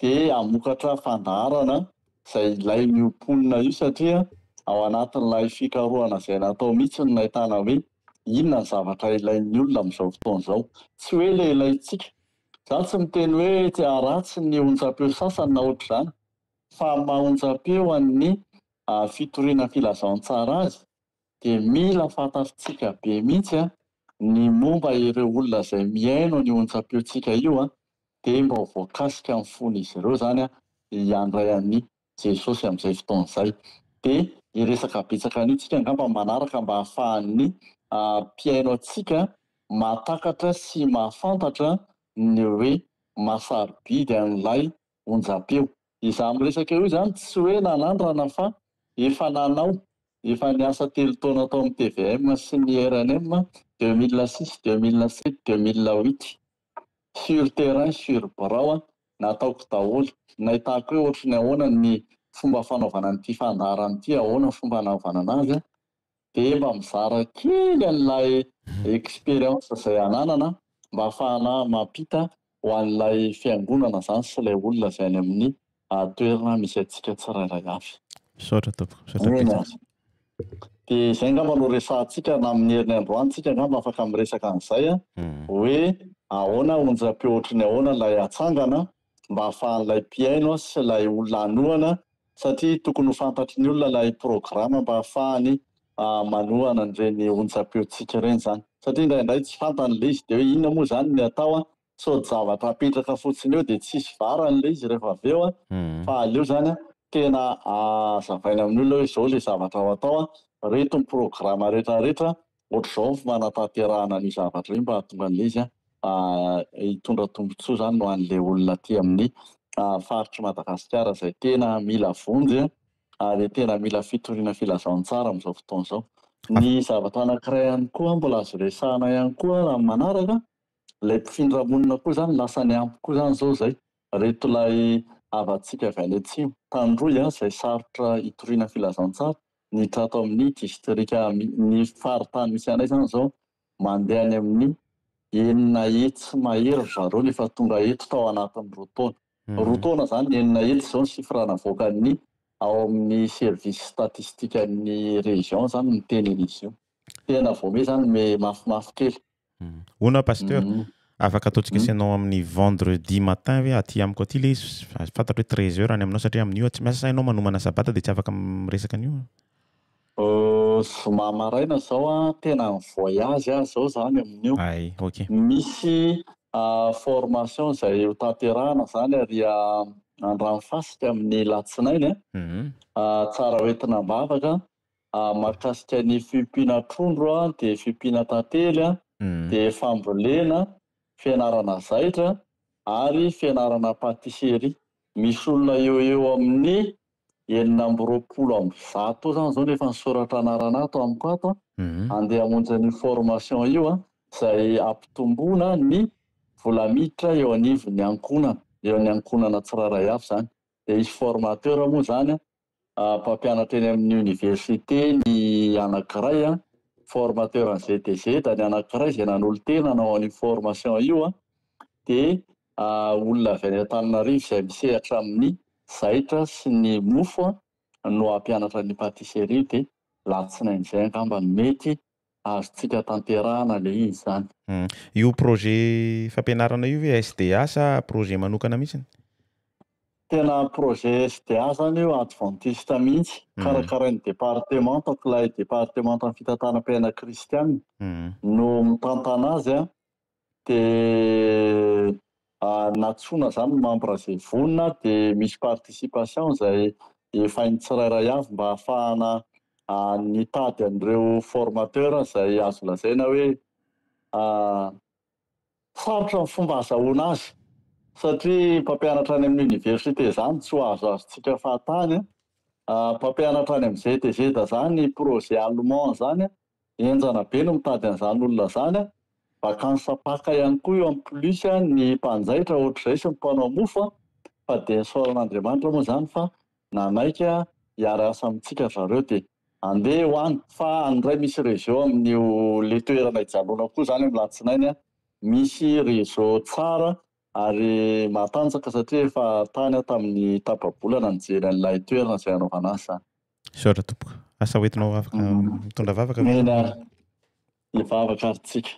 dia hamokatra fandaharana izay ilain'io mponina io satria ao anatin'ilay fikarohana izay natao mihitsy no nahitana hoe inona ny zavatra ilain'ny olona amin'izao fotoana izao. Tsy hoe ilay ilaintsika. Izaho tsy miteny hoe ratsy ny onjam-peo sasany na ohatr'izany fa amin'ny maha onjam-peo an'ny fitoriana filazantsara azy dia mila fantatritsika be mihitsy ny momba ireo olona izay mihaino an'io onjam-peontsika io dia mba ho voakasika ny fon'izy ireo izany hiandray an'i Jesosy amin'izay fotoana izay. Dia hiresaka betsaka an'io tsika angamba amin'ny manaraka mba hahafahan'ny mpihaino antsika mahatakatra sy mahafantatra ny hoe mahasarobidy an'ilay onjam-peo. Izaho miresaka eo izany tsy hoe nanandrana fa efa nanao, efa niasa telo taona tao amin'ny tvm sy ny rnm, 2006, 2007, 2008. Sur terrain, sur birao an, nataoko daholo, nahitako hoe ohatry ny ahoana ny fomba fanaovana an'ity fandaharana ity, ahoana ny fomba hanaovana anazy an, dia mba mizara kely an'ilay expérience izay ananana mba hahafahana mampita ho an'ilay fiangonana izany sy ilay olona izay any amin'ny toerana misy antsika tsirairay avy. Misaotra tompoko, misaotra betsaka. Dia izay angamba no resahantsika na amin'ny heriny androany tsika angamba afaka miresaka an'izay an, hoe ahoana onjam-peo ohatry ny ahoana ilay hatsangana mba hahafahan'ilay mpihaino sy ilay olona hanohana satria tokony ho fantatry ny olona ilay programa mba hahafahany manohana an'ireny onjam-peontsika ireny izany satria indraindray tsy fantany ilay izy dia hoe inona moa izany ny atao an, Sao zavatra apetraka fotsiny eo dia tsisy varany ilay izy rehefa avy eo an, fa aleo izany an tena azavaina amin'ny olona hoe izao ilay zavatra ho atao an, ireto ny programa rehetra rehetra, ohatr'izao ny fanatanterahana an'io zavatra io mba hahatonga an'ilay izy an hitondra tombotsoa izany ho an'ilay olona aty amin'ny faritr'i Madagasikara izay tena mila vonjy ary tena mila fitoriana filazantsara amin'izao fotoana izao. Ny zavatra anankiray ihany koa mbola azo resahana ihany koa raha amin'ny manaraka, Ilay mpifindra monina koa izany lasa niampy koa izany izao izay. Ireto ilay havantsika avy any atsimo, Tandroy an, izay sarotra hitoriana filazantsara, niditra ato amin'ny distrika, ny faritany misy anay izany izao, mandeha any amin'ny 600 mahery ry zareo no efa tonga eto tao anatin'ny roa taona. Roa taona izany, 600 izao ny chiffre navoakan'ny ao amin'ny service statistique an'ny région izany miteny an'izy io. Tena vao may izany me mafimafy kely. Hono aho Pasteur, afaka ataontsika sy ianao amin'ny vendredi matin ve aty amiko aty ilay izy, fantatro hoe 13 heures any aminao satria amin'io aho tsy miasa sa ianao manomana sabata dia tsy afaka miresaka an'io? Zoma maraina izao an, tena mi-voyage aho izao izany amin'io. Hay, ok. Misy formation izay ho tanterahana izany ary Andranofasika amin'ny latsinainy an. Tsara ho entina am-bavaka mahakasika ny fiompiana trondro an, dia fiompiana tantely an, dia fambolena, fianarana zaitra ary fianarana pâtisserie. Misy olona eo ho eo amin'ny 126 eo izany izao no efa nisoratra anarana ato amiko ato an, handeha hamonjy an'io formation io an, izay hampitomboana ny vola miditra eo anivon'ny ankohonana, eo amin'ny ankohonana tsirairay avy izany. Dia hisy formateur moa izany an, mpampianatra eny amin'ny oniversite ny anankiray an, formateur an'ny GTZ ny anankiray izay nanolo-tena hanao an'io formation io an, dia olona avy any Antananarivo izay misehatra amin'ny zaitra sy ny mofo no hampianatra ny pâtisserie dia latsinainy izay angamba no mety azontsika tanterahana ilay izy izany. Io projet fampianarana io ve SDA sa projet manokana mihitsy? Tena projet SDA izany io, adventiste mihitsy, karakarain'ny departemantako, ilay departemantan'ny fitantanam-piainana kristiana no mitantana azy an. Dia nantsoina izany ny membre izay vonona dia misy participation izay efain'ny tsirairay avy mba hahafahana nitady an'ireo formateur izay azo lazaina hoe sarotra ny fomba azahoana azy satria mpampianatra any amin'ny université izany tsy ho azoazontsika fahatany, mpampianatra any amin'ny ZTZ izany projet allemand izany Henjana be no mitady an'izany olona izany an! Vacances Paka ihany koa io en plus ny mpanjaitra ohatr'izay sy ny mpanao mofo an! Fa dia nisaorana Andriamanitra moa izany fa nanaiky hiara-hiasa amintsika ry zareo dia andeha ho any fa any indray misy réseau amin'io le toerana hijanonako koa izany amin'ny latsinainy an! Misy réseau tsara ary matanjaka satria efa tany aho tamin'ny tapa-bolana nijery an'ilay toerana izay hanaovana azy izany. Misaotra tompoko. Asa hoentinao afaka mitondra vavaka ve? Eny ary. Hivavaka ary tsika.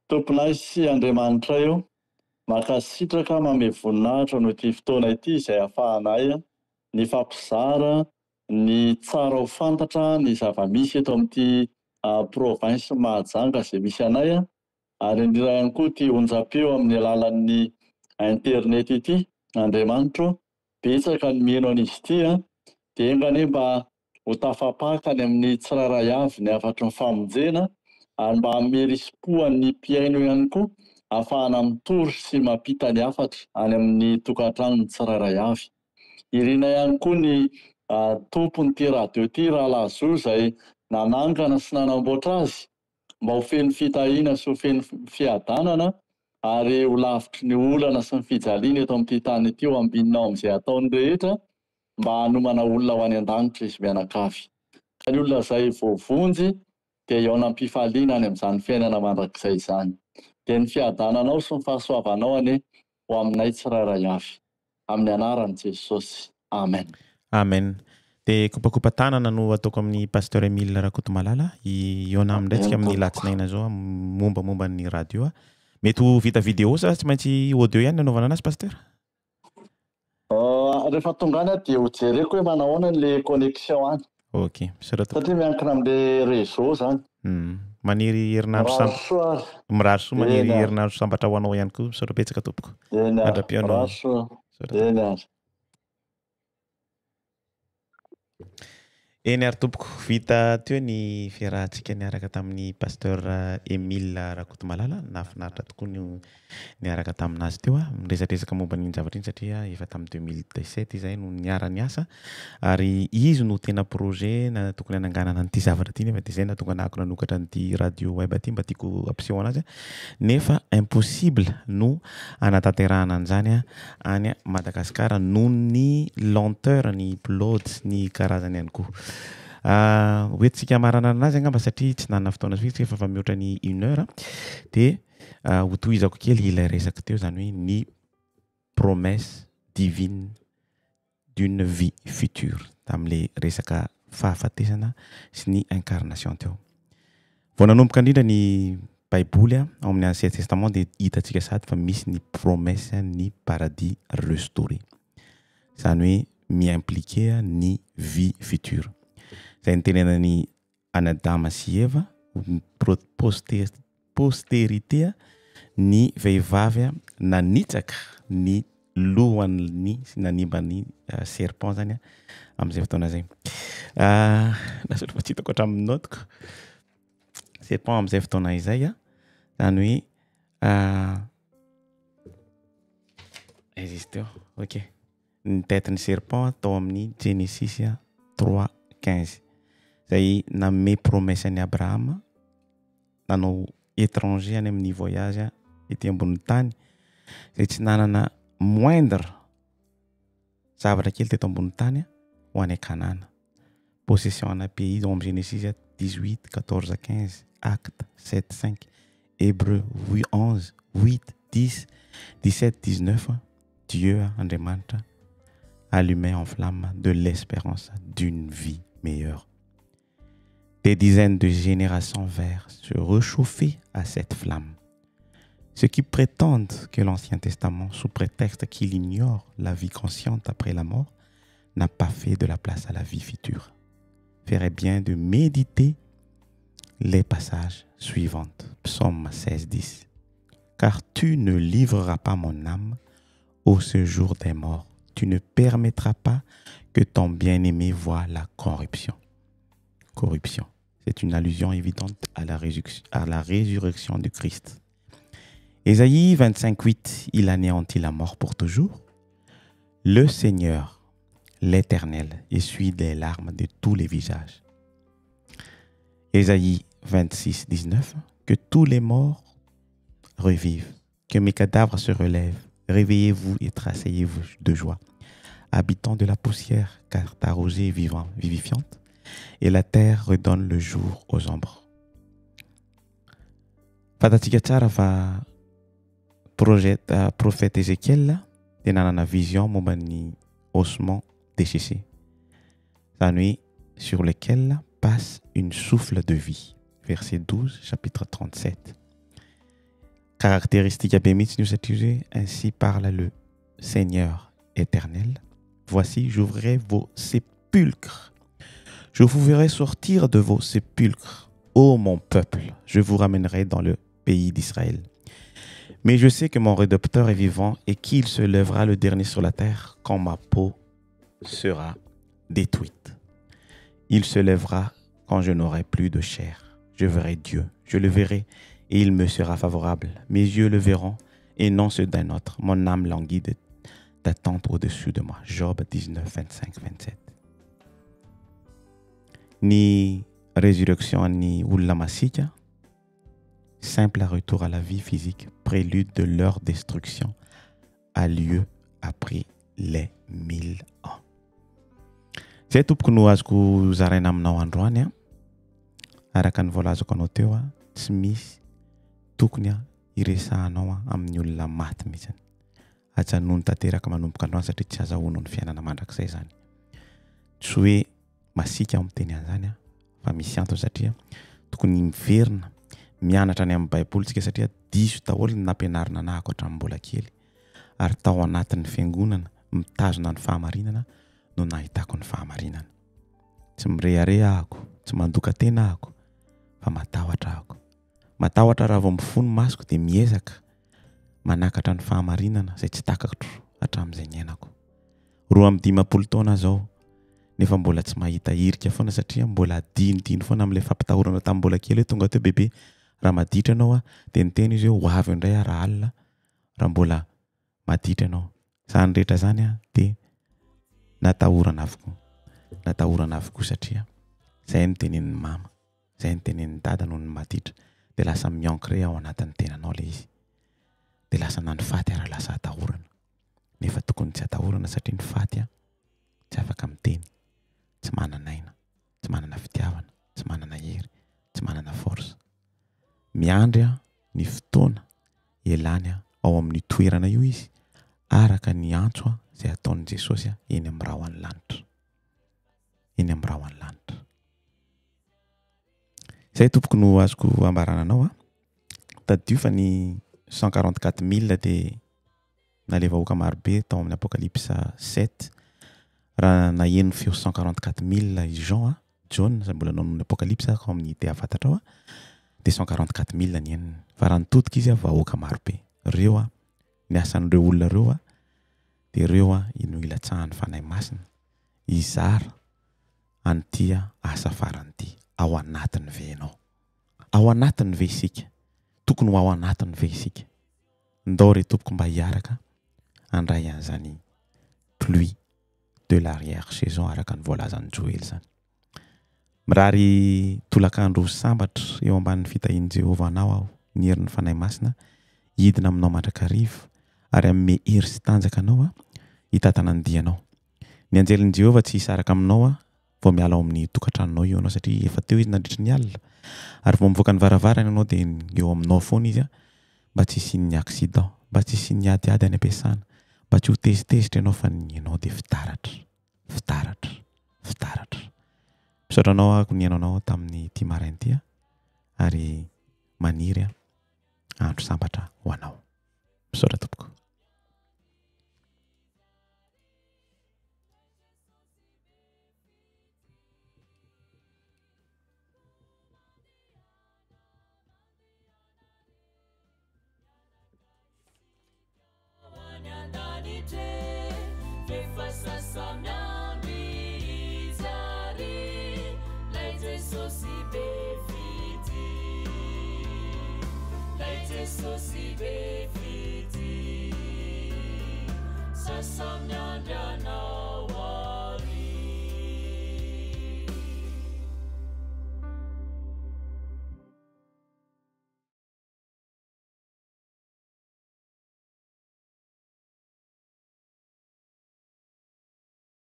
Tomponay sy Andriamanitray o, mankasitraka manome voninahitra noho ity fotoana ity izay ahafahanay nifampizara ny tsara ho fantatra ny zava-misy eto amin'ity province Mahajanga izay misy anay ary indrindra ihany koa ity onjam-peo amin'ny alalan'ny internet ity. Andriamanitro o, Betsaka ny mino an'izy ity an! Dia enga anie mba ho tafapaka any amin'ny tsirairay avy ny hafatry ny famonjena ary mba hanome risi-po an'ny mpihaino ihany koa ahafahana mitory sy mampita ny hafatra any amin'ny tokantranony tsirairay avy. Irina ihany koa ny tompon'ity radio ity Rahalahy Zo izay nanangana sy nanamboatra azy mba ho feno fitahiana sy ho feno fiadanana ary ho lavitry ny olana sy ny fijaliana eto amin'ity tany ity ho ambinina ao amin'izay ataony rehetra mba hanomana olona ho any an-danitra izy mianakavy. Ka ny olona izay voavonjy dia hihaona am-pifaliana any amin'izany fiainana mandrakizay izany. Dia ny fiadananao sy ny fahasoavanao anie ho aminay tsirairay avy. Amin'ny anaran'i Jesosy. Amen. Amen. Dia kopakopa-tanana no ataoko amin'ny Pasteur Emile Rakotomalala. Hihaona aminy indray tsika amin'ny latsinaina izao mombamomba ny radio. Mety ho vita vidéo sa tsy maintsy audio ihany ny anaovana anazy Pasteur? Rehefa tonga any aho dia ho jereko hoe manahoana le connexion any. Ok, misaotra tompoko. Satria miankina amin'le réseau zany. Maniry herinandro Mirary soa ary. Mirary soa, maniry herinandro sambatra ho anao ihany koa. Misaotra betsaka tompoko. Eny ary. Mandra-pihaona. Mirary soa. Eny ary. Eny ary tompoko, vita teo ny fiarahantsika niaraka tamin'ny Pasteur Emile Rakotomalala. Nahafinaritra tokoa ny niaraka tamin'azy teo aho. Niresadresaka momba an'iny zavatra iny satria efa tamin'ny 2017 izahay no niara-niasa ary izy no tena projet na tokony hananganana an'ity zavatra ity nefa dia izay nahatonga anahako nanokatra an'ity radio web ity mba tiako hampiseho anazy nefa impossible no hanatanterahana an'izany any Madagasikara noho ny lenteur ny upload sy ny karazany ihany koa. Hoentintsika hamaranana anazy angamba satria tsy nanana fotoana firy tsika fa efa mihoatra ny une heure dia Hotohizako kely ilay resaka teo izany hoe ny promesse divine d'une vie future tamin'ilay resaka fahafatesana sy ny incarnation teo. Vao nanomboka indrindra ny Baiboly ao amin'ny Ancien Testament dia hitantsika sahady fa misy ny promesse ny paradis restauré. Izany hoe mi-impliquer ny vie future. Izay nitenenany an'i Adama sy Eva ho postérité ny vehivavy nanitsaka ny lohan'ny sy nanimba ny serpent zany amin'izay fotoana izay. Lasa ohatry tsy hitako hatramin'ny notiko. Serpent amin'izay fotoana izay, zany hoe aiza izy teo? Ok. Ny tête-ny serpent tao amin'ny Genesis 3 15 izay nanome promesse an'i Abrahama nanao étranger any amin'ny voyage ety ambonin'ny tany izay tsy nanana moindre zavatra kely teto ambonin'ny tany ho any Kanana. Possession ana pays ao amin'ny Genesis 18 14 15 Acte 7 5 Hébreu 8 11 8 10 17 19. Dieu Andriamanitra allumé en flamme de l'espérance d'une vie meilleure. Des dizaines de générations vers se réchauffer à cette flamme. Ceux qui prétendent que l'Ancien Testament, sous prétexte qu'il ignore la vie consciente après la mort, n'a pas fait de la place à la vie future, feraient bien de méditer les passages suivants. Psaume 16, 10. Car tu ne livreras pas mon âme au séjour des morts. Tu ne permettras pas que ton bien-aimé voie la corruption. Corruption. C'est une allusion évidente à la résurrection du Christ. Ésaïe 25, 8, il anéantit la mort pour toujours. Le Seigneur, l'Éternel, essuie les larmes de tous les visages. Ésaïe 26, 19, que tous les morts revivent, que mes cadavres se relèvent. Réveillez-vous et tressaillez-vous de joie. Habitants de la poussière, car ta rosée est vivant, vivifiante, et la terre redonne le jour aux ombres. Fantatsika tsara fa projet prophète Ézéchiel dia nanana vision momba ny ossement desséché, zany hoe sur lequel passe une souffle de vie, verset 12, chapitre 37. Caractéristique be mihitsy io satria izy hoe: ainsi parle le Seigneur éternel, voici, j'ouvrirai vos sépulcres, je vous ferai sortir de vos sépulcres, ô mon peuple, je vous ramènerai dans le pays d'Israël. Mais je sais que mon Rédempteur est vivant et qu'il se lèvera le dernier sur la terre quand ma peau sera détruite. Il se lèvera quand je n'aurai plus de chair. Je verrai Dieu, je le verrai et il me sera favorable. Mes yeux le verront et non ceux d'un autre. Mon âme languit d'attente au-dessus de moi. Job 19, 25, 27. Ny résurrection ny olona masiaka, simple retour à la vie physique, prélude de leur destruction, a lieu après les 1000 ans. Zay tompoko no azoko zaraina aminao androany a. Araka ny voalazako anao teo a, tsy misy tokony a iresahanao a amin'ny olona maty mihitsiny. Ajanony tanteraka manomboka androany satria tsy azahoanao ny fiainana mandrakizay zany. Tsy hoe masiaka aho miteny an'izany a, fa misy antony satria tokony miverina mianatra any amin'ny Baiboly tsika satria diso daholo ny nampianarina anahako hatramin'ny mbola kely ary tao anatin'ny fiangonana mitazona ny fahamarinana no nahitako ny fahamarinana. Tsy mirehareha ahako, tsy mandoka tena ahako, fa matahotra ahako. Matahotra raha vao mifoha ny masoko dia miezaka manakatra ny fahamarinana izay tsy takatro hatramin'izay niainako. 52 taona zao nefa mbola tsy mahita hirika foana satria mbola adinodino foana amin'ilay fampitahorana tamin'ny mbola kely hoe tonga teo bebe raha maditra ianao a, dia niteny izy hoe ho avy indray aho raha alina raha mbola maditra ianao. Zany rehetra zany a dia natahorana avokoa. Natahorana avokoa satria zay no tenenin'ny mama, zay no tenenin'ny dada noho ny maditra dia lasa mi-ancré ao anatin'ny tenanao ilay izy. Dia lasa na ny faty ary lasa atahorana. Nefa tokony tsy atahorana satria ny faty a tsy afaka miteny, tsy manana aina, tsy manana fitiavana, tsy manana hery, tsy manana force. Miandry a ny fotoana ialany a ao amin'ny toerana io izy araka ny antso a izay ataon'i Jesosy a eny amin'ny rahon'ny lanitra. Eny amin'ny rahon'ny lanitra. Zay tompoko no azoko ambarana anao a. Tadidio fa ny 144 000 dia nalefa vahoaka marobe tao amin'ny Apocalypse 7. Raha naheno feo 144 000 i Jean a. Jaona izay mbola nanao ny Apokalypsa ao amin'ny te hahafantatra ao dia 144 000 ny eniny. Fa raha nitodika izy vahoaka marobe. Ireo ny asan'ireo olona ireo dia ireo no ilatsahan'ny Fanahy Masina hizara an'ity asa farany ity. Ao anatiny ve ianao? Ao anatiny ve isika? Tokony ho ao anatiny ve isika? Ndao re tompoko mba hiaraka handray an'izany pluie de l'arrière saison araka ny voalazan'i Joely izany. Mirary tolakandro sambatra eo ambanin'ny fitahian'i Jehovah anao aho, ny herin'ny Fanahy Masina hidina aminao mandrakariva ary hanome hery sy tanjaka anao hitantana ny dianao. Ny anjelin'i Jehovah tsy hisaraka aminao vao miala ao amin'ny tokantranonao io ianao satria efa teo izy nandritry ny alina ary vao mivoaka ny varavarana ianao dia eo aminao foana izy mba tsy hisian'ny accident, mba tsy hisian'ny adiady any am-piasana, mba tsy ho tezitezitra ianao fa ny ianao dia fitaratra, fitaratra, fitaratra. Misaotra anao aho nihaino anao tamin'ity maraina ity ary maniry andro sambatra ho anao. Misaotra tompoko.